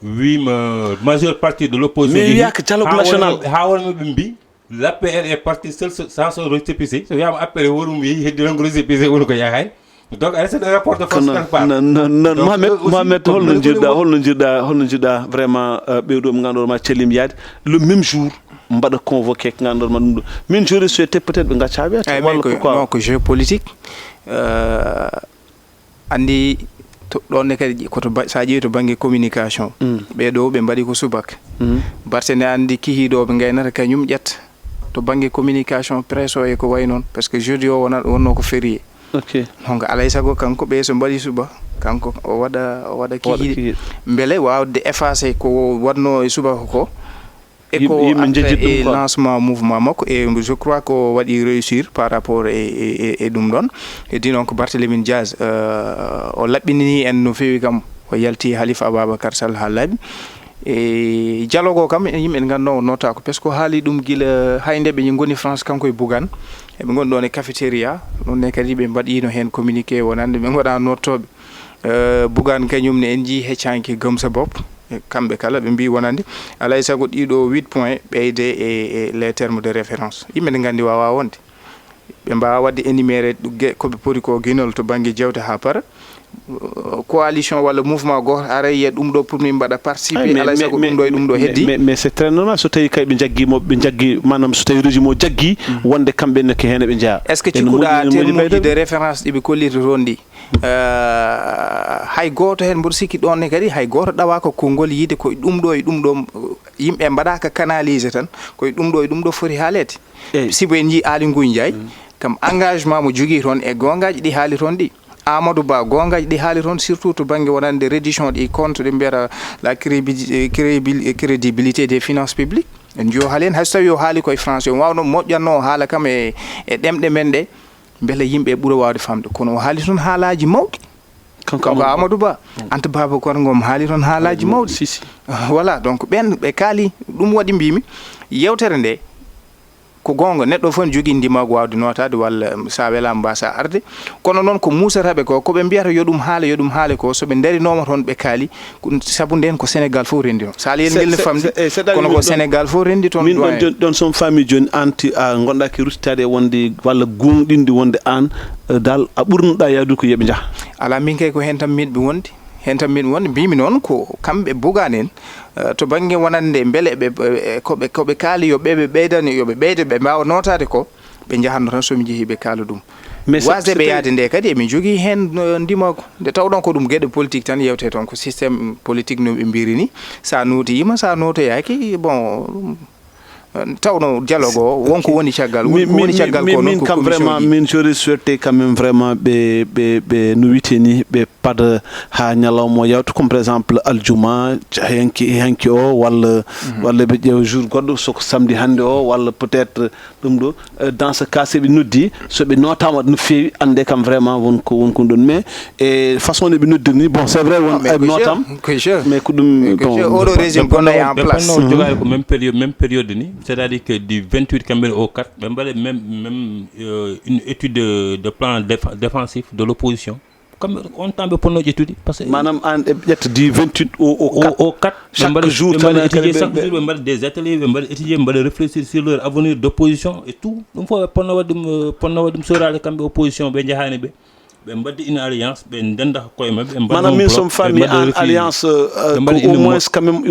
wima majeure partie de l'opposition Mais yehi, wiyaka dialogue ha national. wonno- ha wonno ɓe mbi l'A P R est parti seul sans son récépissé. So wiyama A P R worum yehi, heddi tan ko récépissé woni ko yahay. Donc aɗa c'est un rapport de force Kono quelque part. non non non Donc, Mohamed eux aussi, Mohamed comme holno le- jiiɗɗa holno jiiɗɗa holno jiiɗɗa vraiment euh, ɓewɗo mo ganduɗo ma calim yaade le même jour mbaɗa convoqué ko ganduɗo ma ɗum ɗo. Min j'aurais souhaité peut-être ɓe gacca weeto Eyyi, walla mais ko pourquoi non, ko jeu politique. Euh, andi to- ɗon ne kadi koto ba- sa ƴeewi to banggue communication, ɓeɗo ɓe mbaɗi ko subaka. Barte nde andi kihiɗo ɓe gaynata kañum ƴetta to banggue communication, presse o e ko way noon, parce que jeudi o wona wonno ko férié. Ok. Donc alay sago kanko ɓe so mbaɗi suba, kanko o waɗa o waɗa Waɗa kihiɗe kihiɗe. Beele wawde effacé ko watno e subaka ko e Yimɓe- ko yimɓe entrée njejjit ɗum e quoi. Lancement mouvement makko, e je crois ko waɗi réussir par rapport e, e, e- e ɗum ɗon. Heddi noon ko Barthélémy Diaz, euh, o laɓɓinini en no feewi kam, o yalti Halifa Ababacar Sall ha laaɓi. E dialogue o kam en yimɓe en ganduno o notako, parce que o haali ɗum gila hay nde ɓe goni France kanko e Bougane, eɓe goni ɗon e cafétéria. Ɗum ne kadi ɓe mbaɗino hen communiqué wonande ɓe gona nottoɓe. Euh, Bougane kañum ne en jii heccanki gomsa bopp. E kamɓe kala ɓe mbi wonande alay sago ɗiɗo huit points ɓeyde e, e les termes de référence. Yimɓe ne gandi wawa wonde ɓe mbawa wadde énuméré koɓe poti ko guinol to banggue jewte ha para. Coalition walla mouvement goto ara yiya ɗum ɗo pour min mbaɗa participer, alay sago ɗum ɗo e ɗum ɗo heddi. Mais c'est très normal so tawi kay ɓe jaggimo ɓe jaggi manam so tawi régime o jaggi wonde kamɓe ne ko hen ɓe jeeya. Est ce que cikkuɗa termuji de référence ɗiɓe kollirta toon ɗi? Hay goto hen mboɗo sikki ɗon ne kadi hay goto ɗawaka konngol yiide ko ɗum ɗo e ɗum ɗo yimɓe mbaɗaka canalisé tan, koye ɗum ɗo e ɗum ɗo foti haalede. Sibu en jii Aly Ngouille Ndiaye kam engagement mo jogui toon e gongaji ɗi haali toon ɗi. Amadou Ba gongaji ɗi haali toon, surtout to banggue wonande reddition ɗi compte ɗi mbiyata la crédibilité des finances publiques. En jii o haali hen hayso tawi o haali koye français, o wawno moƴƴanno o haala kam e ɗemɗe men ɗe. Beele yimɓe ɓuura wawde famde, kono o haali toon haalaji mawɗi. Kanko Amadou Ba. Anta Babacar Ngom haali toon haalaji mawɗi. Voilà, donc ɓen ɓe kaali. Ɗum waɗi mbimi yewtere nde ko gonga, neɗɗo fof ne jogui ndimagu wawde notade walla sa welama mbasa arde. Kono noon ko musataɓe ko koɓe mbiyata yo ɗum haale yo ɗum haale ko soɓe darinoma toon ɓe kaali. Saabu nden ko Sénégal fof rendi toon, sa leyel ngel ne famdi. Kono ko Sénégal fof rendi toon. Min ɗon somi faami joni, anti a gonɗaki ruttitade e wonde walla gonɗinde wonde an dal a ɓurnoɗa yaadude ko yoɓe jaaha. Ala, min kay ko hen tan miɗmi wonde. Hen tan miɗmi wonde, mbimi noon ko kamɓe Bougane en, to banggue wonande beele ɓe koɓe koɓe kaali yo ɓeɓe ɓeydani yoɓe ɓeyde ɓe mbawa notade ko ɓe jahanno tan somi jeehi ɓe kaala ɗum. Wasde ɓe yaade nde kadi emin jogui hen ndimagu, nde tawɗon ko ɗum gueɗe politique tan yewte toon, ko système politique no ɓe mbiri ni. Sa notoyima, sa notoyaki, bon, tawno dialogue o wonko woni caggal woni ko woni caggal ko noon ko kam vraiment min j'aurais souhaité quand même vraiment ɓe ɓe ɓe no witeni ɓe paada ha ñalawma o yawta, comme par exemple aljuma hanki hanki o walla walla ɓe ƴeewa jour goɗɗo soko samedi hande o walla peut-être ɗum ɗo. Dans ce cas, soɓe noddi, soɓe notama no feewi, ande kam vraiment won ko won ko ɗon. Mais e façon nde ɓe noddir ni, bon, c'est vrai won ay notam, mais ko ɗum bon. Oɗo régime gonno en place. Jogaade ko même période même période ni, c'est à dire que du vingt-huit kamɓe au quatre ɓe mbaɗa même même une étude de plan défensif de l'opposition. Comme on temps ɓe ponno ƴettude, parce que manam an ɓe ƴetta du vingt-huit au au quatre, au quatre chaque jour tan étudier, chaque jour ɓe mbaɗa des ateliers, ɓe mbaɗa étudier, ɓe mbaɗa réfléchir sur leur avenir d'opposition et tout. Ɗum fof ɓe ponno waɗ ɗum ponno waɗ ɗum sorade kamɓe opposition, ɓe jahani ɓe ɓe mbaddi une alliance, ɓe ndenda koye maɓɓe. Manam min somi faami an alliance ko au moins quand même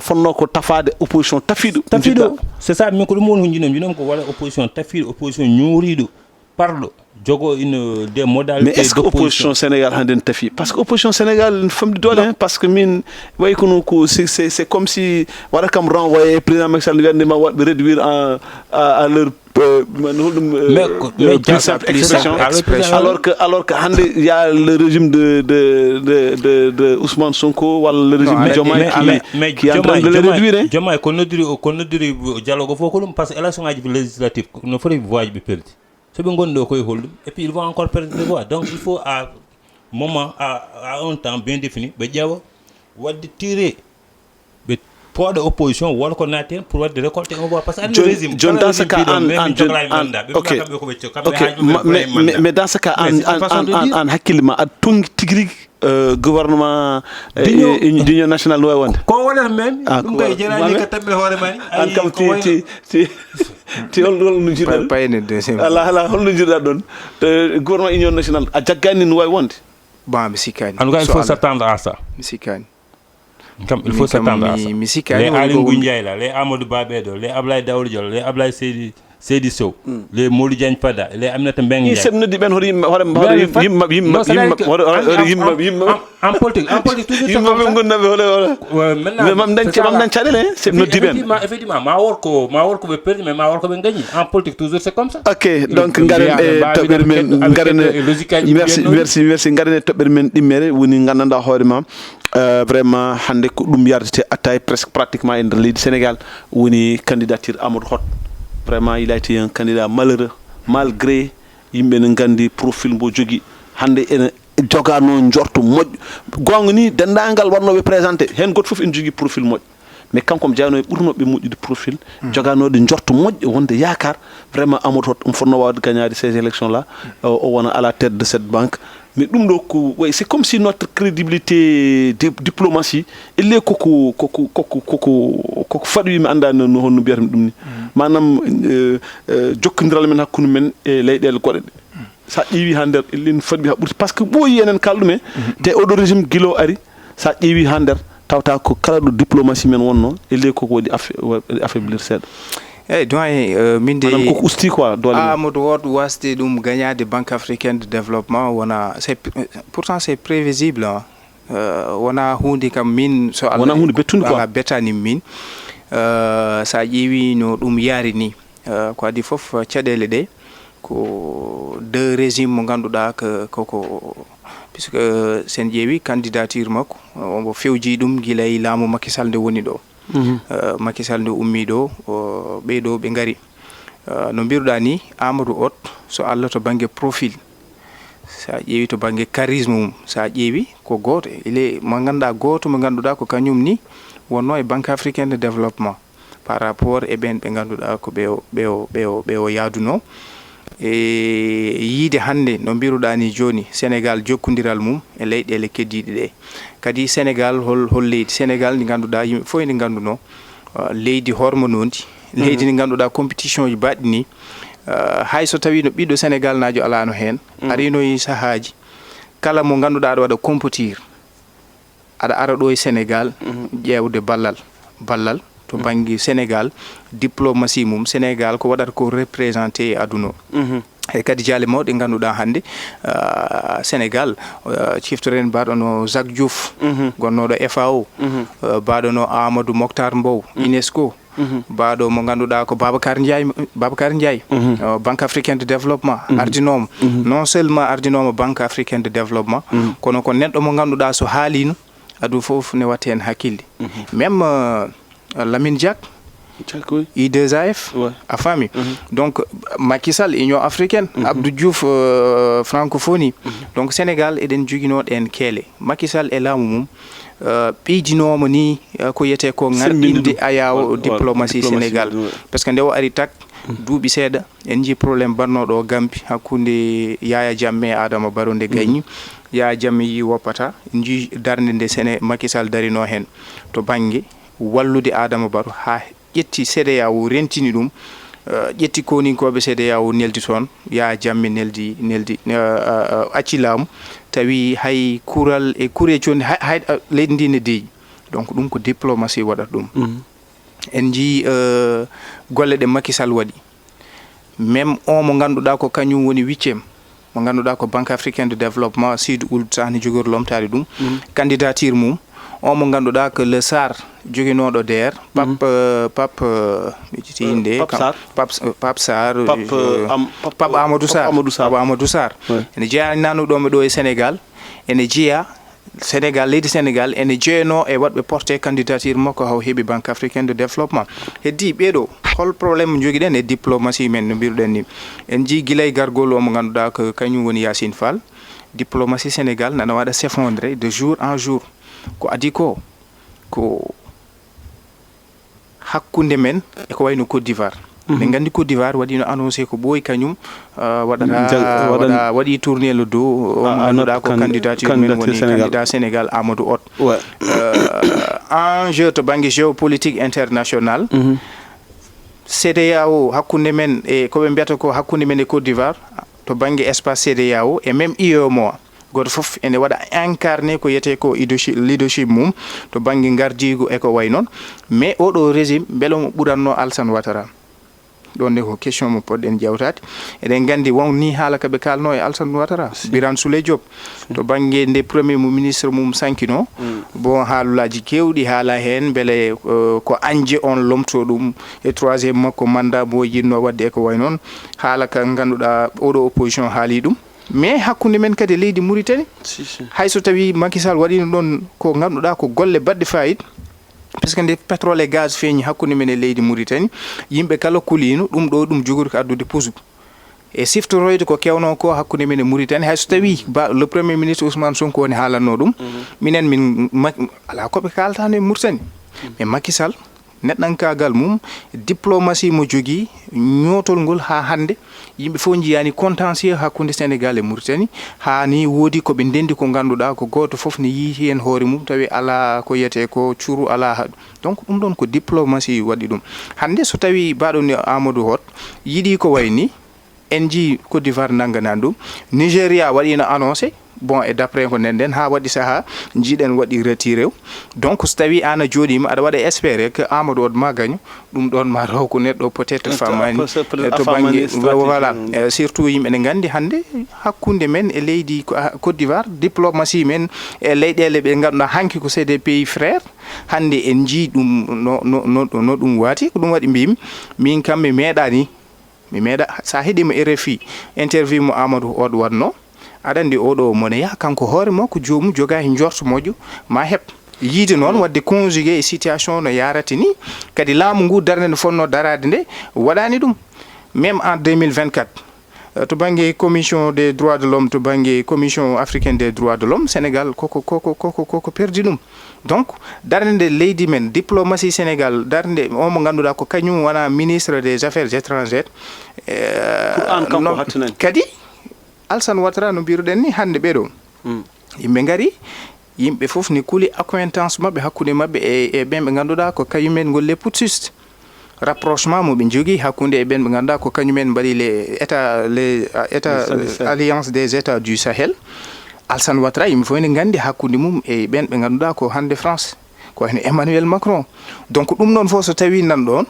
fonno ko tafade opposition tafiɗo. Tafiɗo, c'est ça. Min ko ɗum woni ko jinom jinom ko waɗa opposition tafiɗo, opposition ñooriɗo, parɗo, jogo une des modalités. Mais est-ce que opposition Sénégal hande ne tafi? Parce que opposition Sénégal ne famɗi doole hen, parce que min wayi kono ko c'est c'est comme si waɗa kam renvoyé président Macky Sall wiyande ma waɗɓe réduire en à leur holɗum plus simple expression. Alors que alors que hande y a le régime de de de de de Ousmane Sonko walla le régime de Diomaye qui qui est en train de le réduire. Diomaye ko noddiri ko noddiri dialogue fof ko ɗum, parce que élection ngaji législative no foti voix ji ɓe peldi. So ɓe goni ɗo koye holɗum? Et puis ils vont encore perdre des voix. Donc il faut à moment à à un temps bien défini ɓe ƴeewa wadde tiré, ɓe Pooɗo opposition wala ko naati heen pour waɗde récolter un voix, parce que anndi régime, joni dans ce cas, an an joni an ok, ok, mais dans ce cas an an an hakkille ma aɗa tongi tigi rigi, euh, gouvernement d'union nationale no wawi wonde? Ko wonata même? Ah, ɗum kay jarani ka tamɓe hoore ma ni. An kam ti ti ti ti hol hol no jiɗɗa? Payne deuxième. Ala ala, hol no jiɗɗa ɗon? Euh, gouvernement union nationale a jaggani no wawi wonde? Bon, mi sikkani. En tout cas, il faut s'attendre à ça. Mi sikkani. Kam il faut s'attendre à ça. Mi sikkani. Les Aly Ngouille Ndiaye la, les Amadou Ba ɓeɗo, les Ablaye Daouda Diallo, les Ablaye Seydi Seydi Sow, les Modou Diagne Fada, les Aminata Mbengue Ndiaye. Sen noddi ɓen hoto yimɓe hoto yimɓe hoto yimɓe hoto yimɓe yimɓe en politique, en politique toujours c'est comme ça. Yimɓe ɓe gondaɓe hoto hoto. Mam dañ mam dañ caɗele, sen noddi ɓen. Effectivement, effectivement, ma wor ko ma wor ko ɓe perdi, mais ma wor ko ɓe gañi. En politique toujours c'est comme ça. Ok, donc ngaren e toɓɓere men, ngaren e logique aji. Merci, merci, merci. Ngaren e toɓɓere men ɗimmere woni gandanɗa hoore ma. Euh, vraiment hannde ko ɗum yardete attaye presque pratiquement e nder leydi Sénégal, woni candidature Amadou Hott. Vraiment il a été un candidat malheureux, malgré yimɓe ne nganndi profil mbo jogi. Hannde ene jogano njorto moƴƴo. Goonga ni denndaangal waɗnooɓe présenté heen gooto fof ene jogii profil moƴƴo, mais kanko omo jeyanoo e ɓurnooɓe moƴƴude profil, joganoɗe njorto moƴƴo wonde yaakaar. Vraiment Amadou Hott omo fotnoo waawde gagnaade ces élections là, o o wona à la tête de cette banque. Mais ɗum ɗo ko way c'est comme si notre crédibilité de diplomatie elle est koko koko koko koko koko faɗoyi, mi annda no no honno mbiyata mi ɗum ni. Maanaam euh, euh, jokkondiral men hakkunde men e leyɗeele goɗɗe ɗe, sa ƴeewi ha nder elle est no faɗoyi ha ɓurti, parce que ɓooyi enen kala ɗum e te oɗo régime gilo ari, sa ƴeewi ha nder tawta ko kala ɗo diplomatie men wonno elle est koko waɗi affa- waɗi affaiblir seeɗa. Eyyi, doyen, euh, min de maanaam koko usti quoi doole men. Amadou Hott wasde ɗum gagnaade Banque Africaine de Développement wona c'est pourtant c'est prévisible, hein. Euh, wona huunde kam min so Allah wona huunde bettunde quoi. Allah Bettani min. Euh, sa ƴeewi no ɗum yaari ni, euh, ko adi fof caɗeele ɗe ko deux régime mo ngannduɗaa ko koko, puisque sen ƴeewi candidature makko omo fewji ɗum gila e laamu Macky Sall nde woni ɗo. Euh, Macky Sall nde ummi ɗo, o- ɓee ɗo ɓe ngari. Euh, no mbiruɗa ni Amadou Hott, so Allah to bangge profil, sa ƴeewi to bangge charisme mum, sa ƴeewi ko gooto ele mo ngannduɗaa gooto mo ngannduɗaa ko kañum ni wonno e Banque Africaine de Développement par rapport e ɓen ɓe ngannduɗaa ko ɓe o ɓe o ɓe o ɓe o yaaduno. E yiide hannde no mbiruɗa ni jooni Sénégal jokkondiral mum e leyɗeele keddiiɗe ɗe. Kadi Sénégal hol hol leydi Sénégal ndi ngannduɗaa yimɓe fof ene ngannduno, uh, leydi hormonondi, leydi ndi ngannduɗaa compétition ji baɗɗi ni, uh, hay so tawi no ɓiɗɗo Sénégal naajo alano heen, arino e sahaaji kala mo ngannduɗaa aɗa waɗa compétir aɗa ara ɗo e Sénégal ƴeewde ballal ballal to bannge Sénégal, diplomatie mum Sénégal ko waɗata ko représenté e aduna o. E kadi jaale mawɗe ngannduɗaa hannde, uh, Sénégal, uh, ciftoren mbaɗo no Jacques Diouf gonnooɗo F A O, uh, mbaɗo no Amadou Moctar Mbow UNESCO, mbaɗo mo ngannduɗaa ko Babacar Ndiaye, Babacar Ndiaye, uh, Banque Africaine de Développement ardinooma. Non seulement ardinooma Banque Africaine de Développement, kono ko neɗɗo mo ngannduɗaa so haalino aduna fof ne watta heen hakkille. Même uh, Lamine Diack, I deux A F, a faami. Donc Macky Sall, Union Africaine, Abdou Diouf, euh, Francophonie. Donc Sénégal eɗen joginoo ɗeen keele. Macky Sall e laamu mum, euh, ɓeydinooma ni, euh, ko wiyetee ko ŋarɗinde ayaawo diplomatie Sénégal. Parce que nde o ari tak duuɓi seeɗa en njii problème mbaɗnooɗo o Gambie hakkunde Yaya Jammeh e Adama Barrow nde gayni. Yaya Jammeh yii woppata, en njii darnde nde Séné Macky Sall darinoo heen to bannge wallude Adama Barrow haa ƴetti CEDEAO rentini ɗum, eh, ƴetti koninkooɓe CEDEAO neldi toon, Yaya Jammeh neldi, neldi, eh, eh, eh, acci laamu, tawi hay kural e kure conni, hay, hay, eh, leydi ndi ne deeƴi. Donc ɗum ko diplomatie waɗata ɗum. En njii, eh, golle ɗe Macky Sall waɗi. Même on mo ngannduɗaa ko kañum woni huitième, mo ngannduɗaa ko Banque Africaine de Développement, Sidi Ould Sahni jogori lomtaade ɗum, candidature mum, on mo ngannduɗaa ko Le Sarr joginooɗo D R, Pape, euh, Pape, euh, mi ƴetti innde, Pape Sarr. Pape, euh, Pape Sarr, Pape, euh, euh, Am-, Pape, Pape Amadou Sarr. Pape Amadou Sarr. Pape Amadou Sarr. Ouais. Ene jeyaa nanuɗo ɗo e Sénégal, ene jeyaa Sénégal, leydi Sénégal ene jeyanoo e waɗɓe porté candidature makko, haw heɓi Banque Africaine de Développement. Heddii ɓee ɗoo, hol problème njogiɗen e diplomatie men no mbiruɗen ni? En njii gila e gargol o mo ngannduɗaa ko kañum woni Yacine Fall, diplomatie Sénégal nana waɗa s'effondrer de jour en jour. Ko adii ko, ko hakkunde men e ko wayno Côte d'Ivoire. Min nganndi Côte d'Ivoire waɗiino annoncé ko ɓooyi kañum, euh, waɗata, waɗa, waɗi tourné le dow o mo ngannduɗaa ko candidature men woni candidat Sénégal, Amadou Hott. Euh, enjeu to bannge géopolitique international. CEDEAO hakkunde men e ko ɓe mbiyata ko hakkunde men e Côte d'Ivoire, to bannge espace CEDEAO e même UEMOA. Gooto fof ene waɗa incarné ko wiyetee ko leadership, leadership mum to bannge ngardiigu e ko way noon. Mais oɗo régime, mbele omo ɓuratno Alassane Ouattara? Ɗon ne ko question mo poɗɗen jawtaade. Eɗen nganndi won ni haala ka ɓe kaalno e Alassane Ouattara, Birane Souleye Diop, to bannge nde premier mo ministre mum sankino. Bon, haalulaaji keewɗi haala heen, mbele, euh, ko añde on lomto ɗum e troisième makko mandat mo yinno waɗde e ko way noon. Haala ka ngannduɗaa oɗo opposition haali ɗum. Mais hakkunde men kadi e leydi Mauritanie, hay so tawi Macky Sall waɗino ɗon ko ngannduɗaa ko golle baɗɗe fayida, parce que nde pétrole et gaz feeñi hakkunde men e leydi Mauritanie, yimɓe kala kuliino, ɗum ɗo ɗum jogori ko addude pusu. E siftoroyde ko kewno ko hakkunde men e Mauritanie, hay so tawi ba, le premier ministre Ousmane Sonko woni haalanno ɗum, minen min ma-, alaa ko ɓe kaaltano e Mauritanie. Mais Macky Sall, neɗɗankaagal mum, diplomatie mo jogii, ñootol ngol haa hannde, yimɓe fof njiyaani contentieux hakkunde Sénégal e Mauritanie, haa ni woodi ko ɓe ndenndi ko ngannduɗaa ko gooto fof ne yiiti heen hoore mum, tawi alaa ko wiyetee ko curu, alaa haɗu. Donc ɗum ɗon ko diplomatie waɗi ɗum. Hannde so tawi mbaɗo ni Amadou Hott yiɗi ko way ni, en njii Côte d'Ivoire nannganaani ɗum. Nigéria waɗiino annoncé, bon, e d'après ko nanɗen, haa waɗi sahaa, njiiɗen waɗi retiré o. Donc, so tawii aan a jooɗiima, aɗa waɗa espéré que Amadou Hott ma gaño, ɗum ɗon ma taw ko neɗɗo peut-être faamaani, eh, to bannge, voilà, eh, surtout yimɓe ne nganndi hannde hakkunde men e leydi ko, ah, Côte d'Ivoire, diplomatie men e leyɗeele ɓe ngannduɗaa hanki ko c'est des pays frères, hannde en njii ɗum no, no, no, no ɗum waati, ko ɗum waɗi mbimi, min kam mi meeɗaani. Mi meeɗa, so a heɗiima R F I, interview mo Amadou Hott waɗno, aɗa anndi oɗo mone yaha kanko hoore makko, joomum jogaa e njorto moƴƴo, ma heɓ. Yiide noon waɗde conjugué e situation no yaarata ni, kadi laamu ngu darnde nde fotno daraade nde, waɗaani ɗum. Même en deux mille vingt-quatre, euh, to bannge commission des droits de l'homme, to bannge commission africaine des droits de l'homme, Sénégal koko, koko, koko, koko perdi ɗum. Donc, darnde nde leydi men, diplomatie Sénégal, darnde o mo ngannduɗaa ko kañum wona ministre des affaires étrangères. Eh, pour aan kanko hattinani. Kadi, Alassane Ouattara no mbiruɗen ni hannde ɓeɗo. Yimɓe ngari, yimɓe fof ne kuli accointance maɓɓe hakkunde maɓɓe e, e ɓen ɓe ngannduɗaa ko kañumen ngol les putschistes. Rapprochement mo ɓe njogii hakkunde e ɓen ɓe ngannduɗaa ko kañumen mbaɗi les états, les, euh, états, alliance des états du Sahel. Alassane Ouattara, yimɓe fof ene nganndi hakkunde mum e ɓen ɓe ngannduɗaa ko hannde France, ko wayno Emmanuel Macron. Donc ɗum noon fof so tawi nan ɗon,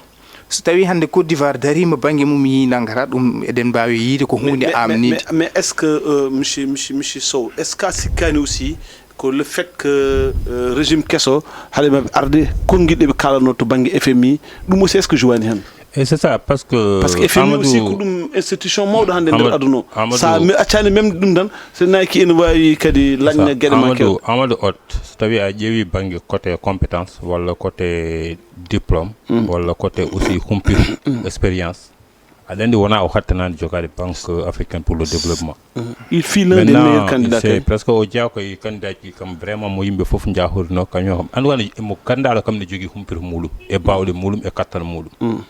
so tawi hannde Côte d'Ivoire dariima bannge mum yii nanngata ɗum, eɗen mbaawi yiide ko huunde amniide. Mais, mais est-ce que, euh, monsieur, monsieur, monsieur Sow, est-ce que a sikkaani aussi ko le fait que, euh, régime keso haɗe maɓɓe arde konngiɗe ɓe kaalanno to bannge F M I, ɗum aussi est-ce que jouwaani heen? Et c'est ça, parce que, parce que F M I aussi ko ɗum institution mawɗo hannde nder aduna o. Sa mi accaani même ɗum tan, so naaki ene waawi kadi lañna geɗe ma kew. Amadou Hott, so tawi a ƴeewi bannge côté compétence walla côté diplôme, walla côté aussi humpito, expérience, aɗa anndi wona o hattanaani jogaade Banque africaine pour le développement. Il fut l'un des meilleurs candidats. Maintenant, c'est presque o jeyaa koye candidat ji kam vraiment mo yimɓe fof njahorino, kañum kam. Anndi wano mo ganndaɗo kam ne jogii humpito muɗum, e baawɗe muɗum, e kattan muɗum.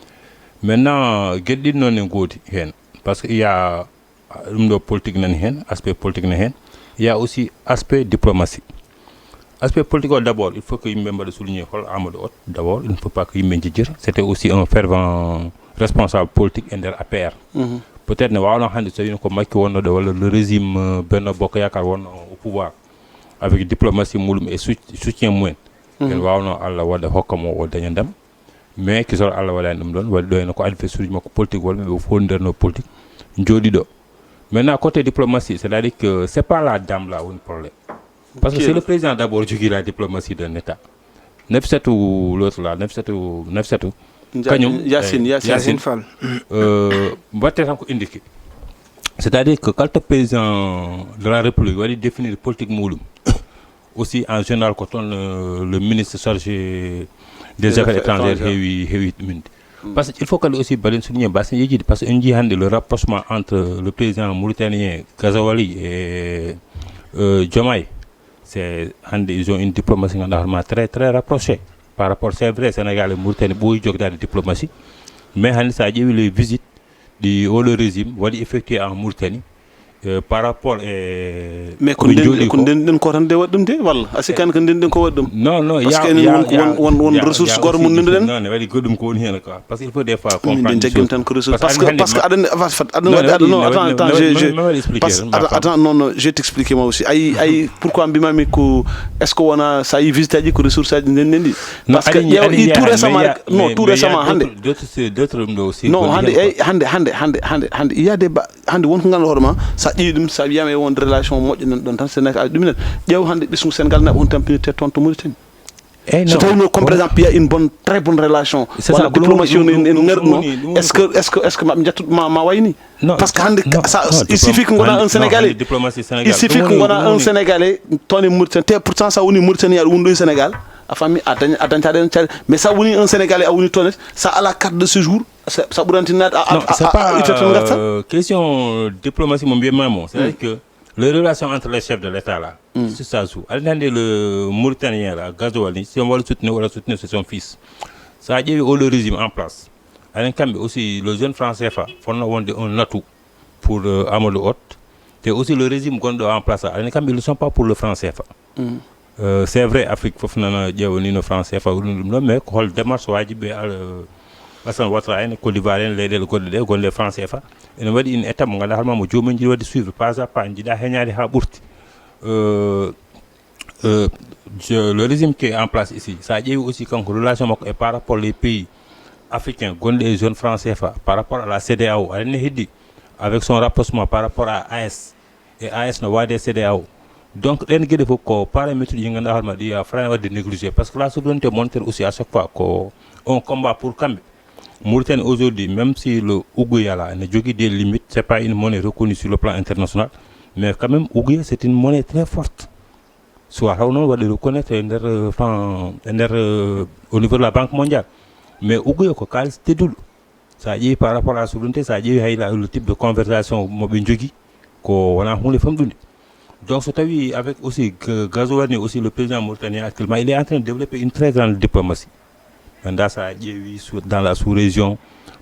Maintenant, geɗe ɗiɗi noon ne ngoodi heen. Parce que il y a, ɗum ɗo politique nani heen, aspect politique nani heen. Il y a aussi aspect diplomatie. Aspect politique o, d'abord, il faut que yimɓe mbaɗa souligner hol Amadou Hott. D'abord, il ne faut pas que yimɓe njejjita. C'était aussi un fervent responsable politique e nder A P R. Peut-être ne waawno hannde so tawino ko Macky wonno ɗo, walla le régime, euh, Benno Bokk Yaakaar wonno au pouvoir, avec diplomatie muɗum e sout-, soutien mumen, en waawno Allah waɗa hokka mo o daña ndam. Mais kisal Allah waɗani ɗum ɗon, waɗi ɗo henne ko adversaire uji makko politique walla ɓe fof nderno politique jooɗi ɗo. Maintenant, côté diplomatie, c'est-à-dire que c'est pas la dame là woni problème. Parce que c'est le président d'abord jogii la diplomatie d'un État. Nafissatou, l'autre là, Nafissatou, Nafissatou, kañum, Yacine, eh, Yacine. Yacine Fall. Euh, mbaɗte tan ko indiqué. C'est-à-dire que kala président de la République waɗi définir politique muɗum, aussi en général ko toon le, le ministre chargé des affaires étrangères heewi, heewi ɗuminde. Parce que il faut kadi aussi mbaɗen souligner mbasen yejjide, parce que en njii hannde le rapprochement entre le président mauritanien Ghazouani et, euh, Diomaye. C'est hannde ils ont une diplomatie ngannduɗaa hoore ma très, très rapprochée. Par rapport, c'est vrai, Sénégal e Mauritanie ɓooyi jogidaade diplomatie, mais hannde so a ƴeewi les visites ɗi oɗo régime waɗi effectué en Mauritanie, euh, par rapport e mais ko ɓe nden jooɗi ko ko. Nden nden ko tan nde waɗi ɗum de walla a sikkaani ko nden nden ko waɗi ɗum? Non, non, Parce ya- que enen ya- won ko ya- won won won ya- ressource ya- goto aussi, mun nde ɗen. Non, ne waɗi goɗɗum ko woni heen quoi, parce que il faut des fois Min comprendre ɗen les jaggim choses. Tan ko ressource Parce que parce que hannde- aɗa andi, Fat Fat aɗa Non, waɗi ne aɗa waɗi- non ne attends waɗi- attends ne je waɗi- je ne waɗi expliquer, parce que ma attends femme. Attends, non non je t'explique moi aussi ayi ayi pourquoi mbimami ko est-ce que wona sa yi visite aji ko ressource aji nden nden ɗi? Non, Parce que aɗa andi- ƴeew aɗa i andi- tout mais récemment il y a- rek non mais- tout mais il y a Récemment hannde d'autres- d'autres c'est- d'autres ɗum ɗo aussi Non, goɗɗi hannde heen eyi quoi. Hannde hannde hannde hannde il y a des ba- hannde won ko ganduɗa hoore ma, sa ƴeewi ɗum, sa wiyama e won relation moƴƴo nan ɗon tan Sénégal ɗum nen. Ƴeew hannde ɓesngu Sénégal naɓa hon tampinirte toon to Mauritanie. Eh, So non. tawi no comme par Won- exemple il y a une bonne très bonne relation C'est walla ça, ko ɗum woni- diplomatie o ɗum- en ɗum- ngari ɗum ɗum woni- ɗum woni est-ce que est-ce que est-ce que maɓe jattu ma ma wayni? Non, Parce que hannde non, ça non, il suffit que diplom- gona non, un Sénégalais diplomatie il Sénégal. Suffit Ɗum que woni- gona ɗum un woni- Sénégalais toon e Mauritanie te pourtant sa woni Mauritanie aɗa woni ɗo e Sénégal a famille a daña a dañta ɗen caɗe mais sa woni un Sénégalais a woni toon sa ala carte de séjour sa sa ɓurantinade a Non, c'est pas itta tan gatta. Euh, question diplomatie mo mbiyatmi mo. C'est-à-dire que les relations entre les chefs de l'État là, c'est ça joue. Aɗa andi hannde le Mauritanien là, Gazoua ni, si on va le soutenir, on va le soutenir, c'est son fils. Sa ƴeewi oɗo régime en place, aɗa andi kamɓe aussi le jeune franc CFA fotno wonde un atout pour euh, Amadou Hott. Te aussi le régime gonɗo en place aɗa andi kamɓe ils ne sont pas pour le franc CFA. Euh, c'est vrai, Afrique fof nana ƴeewa ni no franc CFA ɗum ɗum ɗon, mais ko hol démarche wajibi ɓe al- Alassane Ouattara en, Côte d'Ivoire en, leyɗeele goɗɗe ɗe gonɗe franc CFA ene waɗi une étape mo ganduɗa hoorema mo joomumen jiɗi waɗde suivre pas à pas, jiɗa heñade ha ɓurti. Euh, euh, je- le régime qui est en place ici, sa ƴeewi aussi kanko relation makko e par rapport les pays africains gonɗe e zone franc CFA, par rapport à la CEDEAO, aɗa andi heddi avec son rapprochement par rapport à AES, e AES no waade CEDEAO. Donc ɗen geɗe fof ko paramètre uji ganduɗa hoorema ɗi a fotani waɗde négligé, parce que la souveraineté monétaire aussi à chaque fois ko un combat pour kamɓe. Mauritanie aujourd'hui, même si le ouguiya là ne jogui des limites, c'est pas une monnaie reconnue sur le plan international, mais quand même ouguiya c'est une monnaie très forte. Soit haw noon waɗi reconnaître e nder euh, fan e nder euh, au niveau de la Banque Mondiale, mais ouguiya ko kalis tedduɗo. Sa ƴeewi par rapport à souveraineté, sa ƴeewi hay la- le type de conversation moɓe jogui ko wona hunde famɗude. Donc so tawi avec aussi Gazoua ni aussi le président mauritanien actuellement il est en train de développer une très grande diplomatie. Maintenant sa ƴeewi dans la sous-région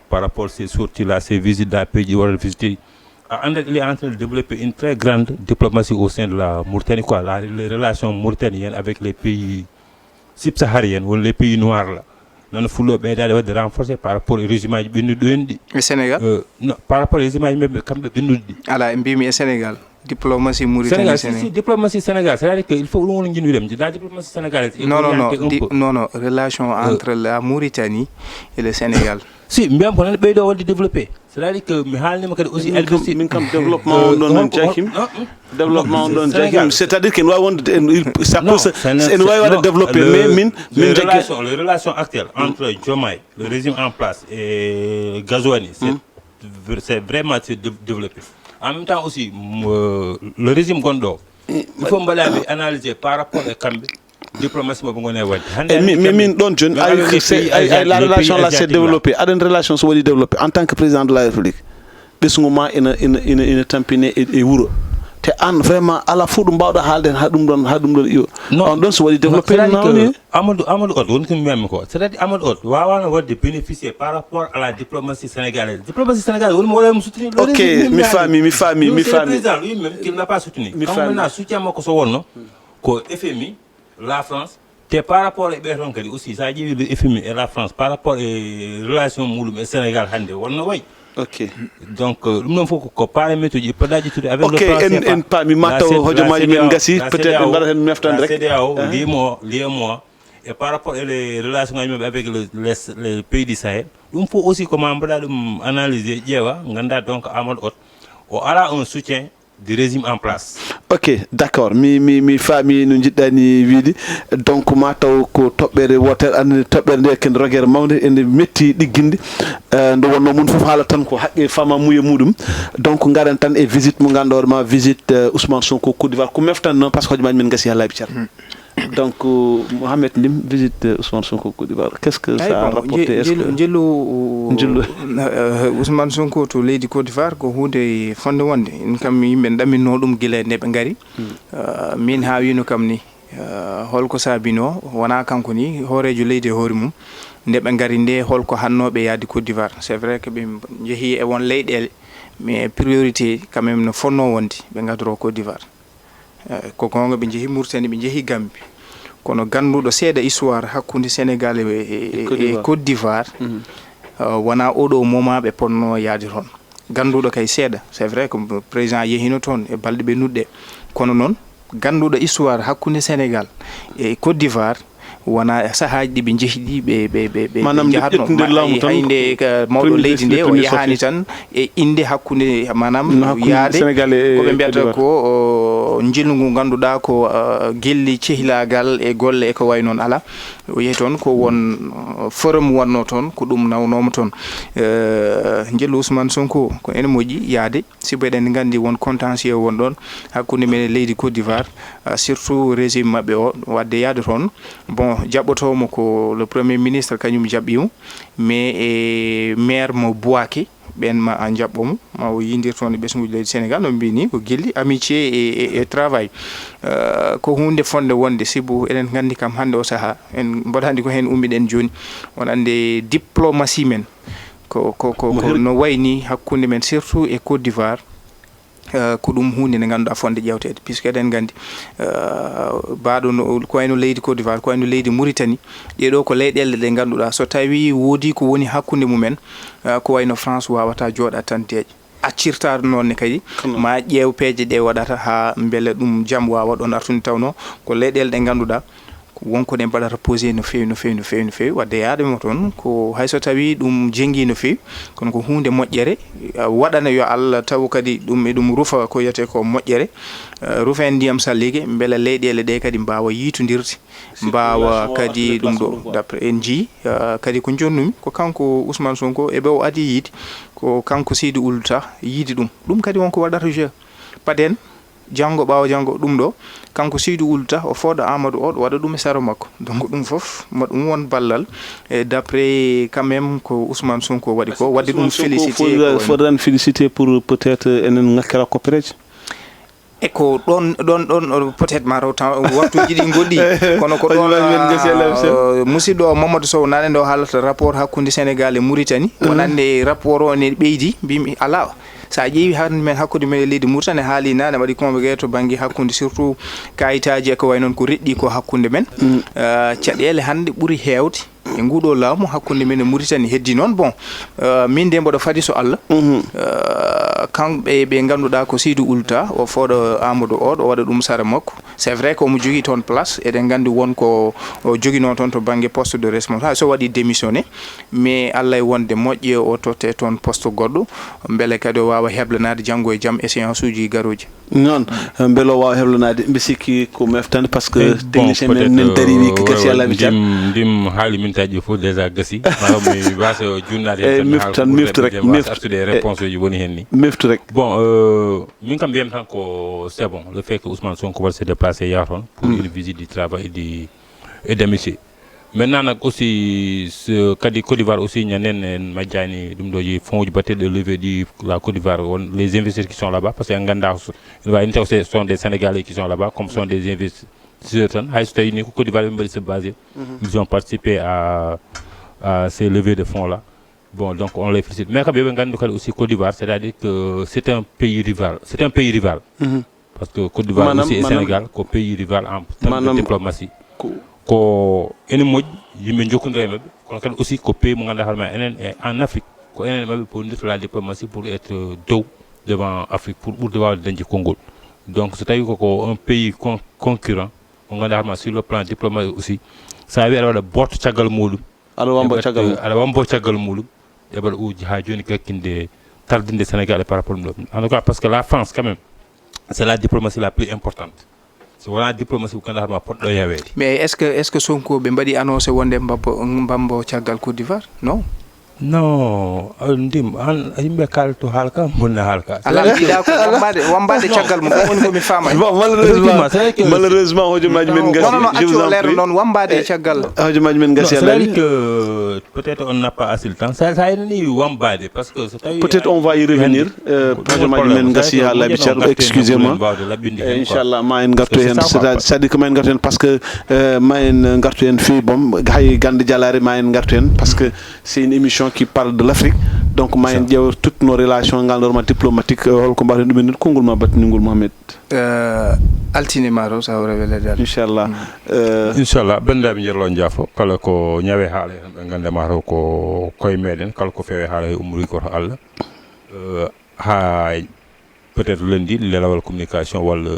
par rapport ces sorties là, ces visites là, pays ɗi waɗata visité, a andat il est en train de développer une très grande diplomatie au sein de la Mauritanie quoi, la, les relations mauritaniennes avec les pays subsahariens ou les pays noirs là. Nana fulɓe ɓeydaade waɗde renforcé par rapport e régime aji ɓennuɗi ɗo en ɗi. E Sénégal? Euh, non, par rapport e régime aji ɓe kamɓe ɓennuɗi ɗi. Ala, mbimi e Sénégal, diplomatie Mauritanie Sénégal, Sénégal. Si, si, diplomatie Sénégal, c'est-à-dire que il faut ɗum woni jinndude, jiɗa diplomatie Sénégal. Non non non di, non non relation entre la Mauritanie et le Sénégal. Si mbiyam ko nan ɓeydo waɗde développé, c'est-à-dire que mi haalnima kadi aussi Min kam- min kam développement on ɗon non jakim. Développement on ɗon jakim, c'est-à-dire que ne wawi wonde en- il- ça peut se- ene wawi waɗa développé mais min min jaggi. Relation, les relations actuelles entre Diomaye, le régime en place, et Gazoua ni, c'est c'est vraiment c'est dé- développé. En même temps aussi, euh, le régime gonɗo il faut mbaɗaɓe analysé par rapport e kamɓe diplomatie moɓe goni e waɗde hannde. E mi- mi- min ɗon joni ay ay la relation là c'est développé, aɗen relation so waɗi développé en tant que président de la république, ɓesngu ma ina ina ina ina tampine e e wuro. Te an vraiment ala fof ɗum mbawɗa haalde hen ha ɗum ɗon ha ɗum ɗon iyo. On ɗon so waɗi développé nawni. Amadou Amadou Hott woni ko mbiyatmi ko, c'est-à-dire Amadou Hott wawano waɗde bénéficier par rapport à la diplomatie sénégalaise. Diplomatie sénégalaise woni mo waɗa mo soutenir. Ok, mi faami mi faami mi faami. Président lui-même qu'il n'a pas soutenu. Kanko maintenant soutien makko so wonno ko F M I, la France, te par rapport e ɓe toon kadi aussi sa ƴeewi le F M I et la France par rapport e relation muɗum e Sénégal hannde wonno wayi. Ok. Donc euh, ɗum ɗon fof ko paramètre uji poɗɗa ƴettude avec Ok, en en paami ma taw hojomaji men gasi peut-être en mbaɗat hen meftande rek. CEDEAO, l'UEMOA, l'UEMOA, et par rapport e les relations ngaji maɓɓe avec le, les, les pays du Sahel, ɗum fof aussi ko ma mbaɗa ɗum analysé ƴeewa ganda donc Amadou Hott o ala un soutien du régime en place. Ok, d'accord, mi mi mi faami no jiɗɗani wiide. Donc ma taw ko toɓɓere wotere, andi toɓɓere nde ken rogere mawde ene metti ɗigginde. Euh, nde wonno mun fof haala tan ko haqqe fama muye muɗum. Donc garen tan e visite mo ganduɗa ma visite euh, Ousmane Sonko Côte d'Ivoire ko meftan noon par ce que hojomaji men gasi ha laabi cer. Donc euh, Mohamed Ndim, visite euh, Ousmane Sonko Côte d'Ivoire, qu'est-ce que ça a rapporté? Est-ce que Njelu Njelu. Ousmane Sonko to leydi Côte d'Ivoire ko hunde fonde wonde. En kam yimɓe ɗaminno ɗum gila nde ɓe ngari. Euh, min ha wino kam ni Eh, holko saabinoo? Wonaa kanko ni hooreejo leydi e hoore mum. Nde ɓe ngari nde, holko hannoo ɓe yahde Côte d'Ivoire? C'est vrai que ɓe njehi e won leyɗeele, mais priorité quand même no fonnoo wonde ɓe ngadoroo Côte d'Ivoire. Eh, ko goonga, ɓe njehi Mauritanie, ɓe njehi Gambie. Kono gannduɗo seeɗa histoire hakkunde Sénégal e, e, e Côte d'Ivoire, eh, wonaa oɗo moment ɓe ponnoo yahde toon. Gannduɗo kay seeɗa, c'est vrai que président yehino toon e balɗe ɓennuɗe, kono noon gannduɗo histoire hakkunde Sénégal e Côte d'Ivoire, wonaa e sahaaji ɗi ɓe njehi ɗi, ɓe, ɓe, ɓe, ɓe, ɓe Maanaam, nde njahatno. Ƴettude Ma-, laamu ay, toon, hay nde ka mawɗo Premier leydi nde, ministre, o Premier yahaani sorti. Tan e innde hakkunde, maanaam, No hakkunde yaade Sénégal e ko ɓe Côte mbiyata d'Ivoire. Ko, o, njillu ngu ngannduɗaa ko, uh, gelli cehilaagal e golle e ko wayi noon, alaa. O yehi toon ko won, uh, forum wonnoo toon, ko ɗum nawnooma toon. Uh, njillu Ousmane Sonko, ko ene moƴƴi yaade, sibu eɗen nganndi won contentieux won ɗoon hakkunde men e leydi Côte d'Ivoire, uh, surtout régime maɓɓe o, waɗde yaade toon. Bon, jaɓɓotoomo ko le Premier ministre, kañum jaɓɓiimo, mais e maire mo Bouaké, ɓeen ma a jaɓɓo mo, ma o yiydir toon e ɓesnguuji leydi Sénégal, no mbiy ni ko gelli amitié e, e, e travail. Euh, ko huunde fotnde wonde, sibu eɗen nganndi kam hannde o sahaa, en mboɗo anndi ko heen ummiɗen jooni. On anndi diplomatie men, ko, ko, ko, Mo ko hir- no wayi ni hakkunde men, surtout e Côte d'Ivoire. Euh, ko ɗum huunde nde ngannduɗaa fotnde ƴeewteede, puisque eɗen nganndi, euh, baaɗo no, ko wayno leydi Côte d'Ivoire, ko wayno leydi Mauritanie, ɗee ɗoo ko leyɗeele ɗe ngannduɗaa so tawii woodii ko woni hakkunde mumen, euh, ko wayno France waawataa jooɗaade tan deeƴa. Accirtaa noon ne kadi, Kono ma ƴeew peeje ɗe waɗata haa mbele ɗum jam waawa ɗoon artude, tawnoo ko leyɗeele ɗe ngannduɗaa ko won ko ɗe mbaɗata posé no feewi, no feewi, no feewi, no feewi. Waɗde yaade mo toon, ko hay so tawii ɗum jenngi no feewi, kono ko huunde moƴƴere, eh, waɗana yo Allah taw kadi ɗum, e ɗum rufa ko wiyetee ko moƴƴere, eh, rufa en ndiyam salliige, mbele leyɗeele ɗe kadi mbaawa yiitondirde, mbaawa kadi ɗum ɗo. D'après en njii, eh, kadi ko njonnumi, ko kanko Ousmane Sonko, e ɓe o adii yiide, ko kanko Seydou Ould Tah yiidi ɗum. Ɗum kadi won ko waɗata jeu. Paden, janngo, ɓaawo janngo, ɗum ɗo, kanko Seydou Ould Tah, o fooɗa Amadou Hott, o waɗa ɗum e sara makko. Donc, ɗum fof, ma ɗum won ballal. E d'après, quand même, ko Ousmane Sonko waɗi ko, waɗde ɗum Ousmane Sonko félicité, fo-, ko waɗi. Fodani félicité pour peut-être enen ŋakkira koppereeje. E ko ɗon, ɗon, ɗon, peut-être ma rew tan, waktuuji ɗi ngoɗɗi, kono ko ɗon, men gasi, ah, Elhadji Sène. Musidɗo Mamadou Sow, nane ɗo haalata rapport hakkunde Sénégal e Mauritanie. Mhm. Wonande rapport o ne ɓeydi, mbimi, alaa. Sa ƴeewi hannde men hakkunde men e leydi Mauritanie, haali naane, waɗi convoqué to bannge hakkunde, surtout kayitaaji e ko wayi noon ko reɗɗi ko hakkunde men. Mm. Eh, caɗeele hannde ɓuri heewde e nguɗo laamu hakkunde men e Mauritanie. Heddi noon, bon, eh, min de mboɗo fadi so Allah. Mhm. Eh, kamɓe ɓe ngannduɗaa ko Seydou Ould Tah, o fooɗa Amadou Hott, o waɗa ɗum sara makko. C'est vrai ko omo jogii toon place, eɗen nganndi won ko o joginoo toon to bannge poste de responsable, so waɗi démissionné, mais Allah e wonde moƴƴe o totte toon poste goɗɗo, mbele kadi o waawa heblanaade janngo e jam e séance uji garooji. Noon, mbele o waawa heblanaade, mbi sikki ko meftande, parce que eh, bon, technicien men, peut-être, men dari wi euh, ko gasi, ouais, Elhadji Sène. Ndim, ndim haali min taƴi fof déjà gasi. Maɗa mi wasa junnaade heen Eh, tan, mi miftu haala tan, ko ɓurɗo miftu rek, ɓe wasa miftu. Artude e Eh, réponse uji woni heen ni. Miftu rek. Bon, euh, min kam mbiyam tan ko c'est bon. Le fait que Ousmane Sonko waɗi se déplacé yaha toon pour Mm. une visite du travail et du, et d'amitié. Maintenant nag aussi, ce, kadi Côte d'Ivoire aussi, ñanden en majjani ɗum ɗo, yi fonds uji baɗteɗi e levé ɗi la Côte d'Ivoire, won les investisseurs qui sont là-bas, parce que en ganda, ene wawi taw ce sont des Sénégalais qui sont là-bas, comme ce sont des investisseurs tan, hay so tawi ni ko Côte d'Ivoire ɓe mbaɗi se basé, Mhm. ils ont participé à, à ces levées de fonds là. Bon, donc on les félicite. Mais kam yoɓe ngandu kadi aussi Côte d'Ivoire, c'est-à-dire que c'est un pays rival, c'est un pays rival. Mhm. Parce que Côte d'Ivoire Maanaam, aussi et maanaam, Sénégal ko pays rival en termes de maanaam, diplomatie. Ko ko ene moƴƴi yimɓe jokkodira e maɓɓe, kono kadi aussi ko pays mo ganduɗa hoore ma enen e en Afrique, ko enen e maɓɓe pour ndirta la diplomatie pour être dow devant Afrique, pour ɓurde wawde dañde konngol. Donc so tawi ko, ko un pays con-, concurrent mo ganduɗa hoore ma sur le plan diplomatique aussi, sa wi aɗa waɗa booto caggal muɗum, Aɗa wambo e caggal mum. Aɗa wambo caggal muɗum. Ɗe mbaɗa uji ha joni gakkinde tardinde Sénégal e par rapport ɗum ɗo. En tout cas, parce que la France, quand même, c'est la diplomatie la plus importante. So wona diplomatie ko ganduɗa ma poɗɗo yaweede. Mais est-ce que, est-ce que Sonko ɓe mbaɗi annoncé wonde mbabbo, mbambo caggal Côte d'Ivoire? Non. Non, ndim an yimɓe kalto haalka, bonna haalka. Alaa, mbiɗa ko wambaade, wambaade caggal mum, ɗum woni ko mi faama. Bon, malheureusement, malheureusement, hojomaaji men ngasi. Non, non, accu leer noon, wambaade caggal. Hojomaaji men ngasi. C'est-à-dire que peut-être on n'a pas assez de temps. Ça, ça a été wambaade parce que so tawi peut-être on va y revenir. Hojomaaji men ngasi haa laabi ceerno, excusez-moi. Inchallah, ma en ngartu heen, c'est-à-dire que ma en ngartu heen parce que ma en ngartu heen fii bom, hay gannde jalaare ma en ngartu heen parce que c'est une émission qui parle de l'Afrique. Donc ma en ƴeew toutes nos relations, ngal norma diplomatique, holko mbaɗen ɗum en konngol ma battiningol Mohamed. Altine ma to sa wura weleede Allah. Inchallah. Inchallah, banndiraaɓe, njerlo njaafo kala ko ñawe haala heen ɓe ngannda ma to ko koye meɗen, kala ko fewe haala he ummori ko to Allah. Ha peut-être lundi lelawal communication walla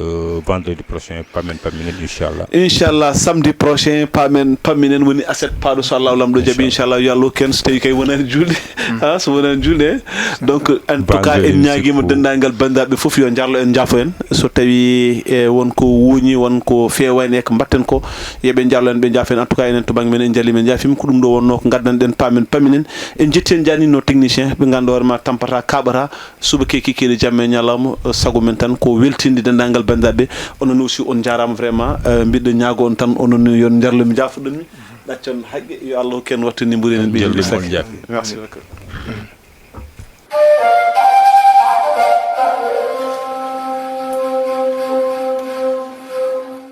vendredi prochain pamen paminen inchallah. Inchallah, samedi prochain pamen paminen woni aset paɗo so Allah lamɗo jaɓi inchallah. Yo Allah hokku en so tawi kay wonani julde. Ha so wonani julde. Donc en tout cas en ñaaguima denndaangal banndiraaɓe fof yo njarlo en njaafo en so tawi e won ko wuuñi, won ko fewani e ko mbatten ko, yoɓe njarlo en ɓe njaafo en. En tout cas enen to banggue men en njalima en njaafima, ko ɗum ɗo wonno ko gaddanɗen pamen paminen. En jetti en jaani no technicien ɓe ngannduɗaa hoore ma tampata kaɓata. Subaka e kikiiɗe, jamma e ñalawma, sago men tan ko weltinde denndaangal banndiraaɓe. Onon aussi on njaaraama vraiment. Mbiɗo ñaago on tan onon yo on njarlo mi njaafoɗon mi. Ɗaccon haqqe, yo Allah hokku en wattinde mburi enen ɓe. Merci beaucoup.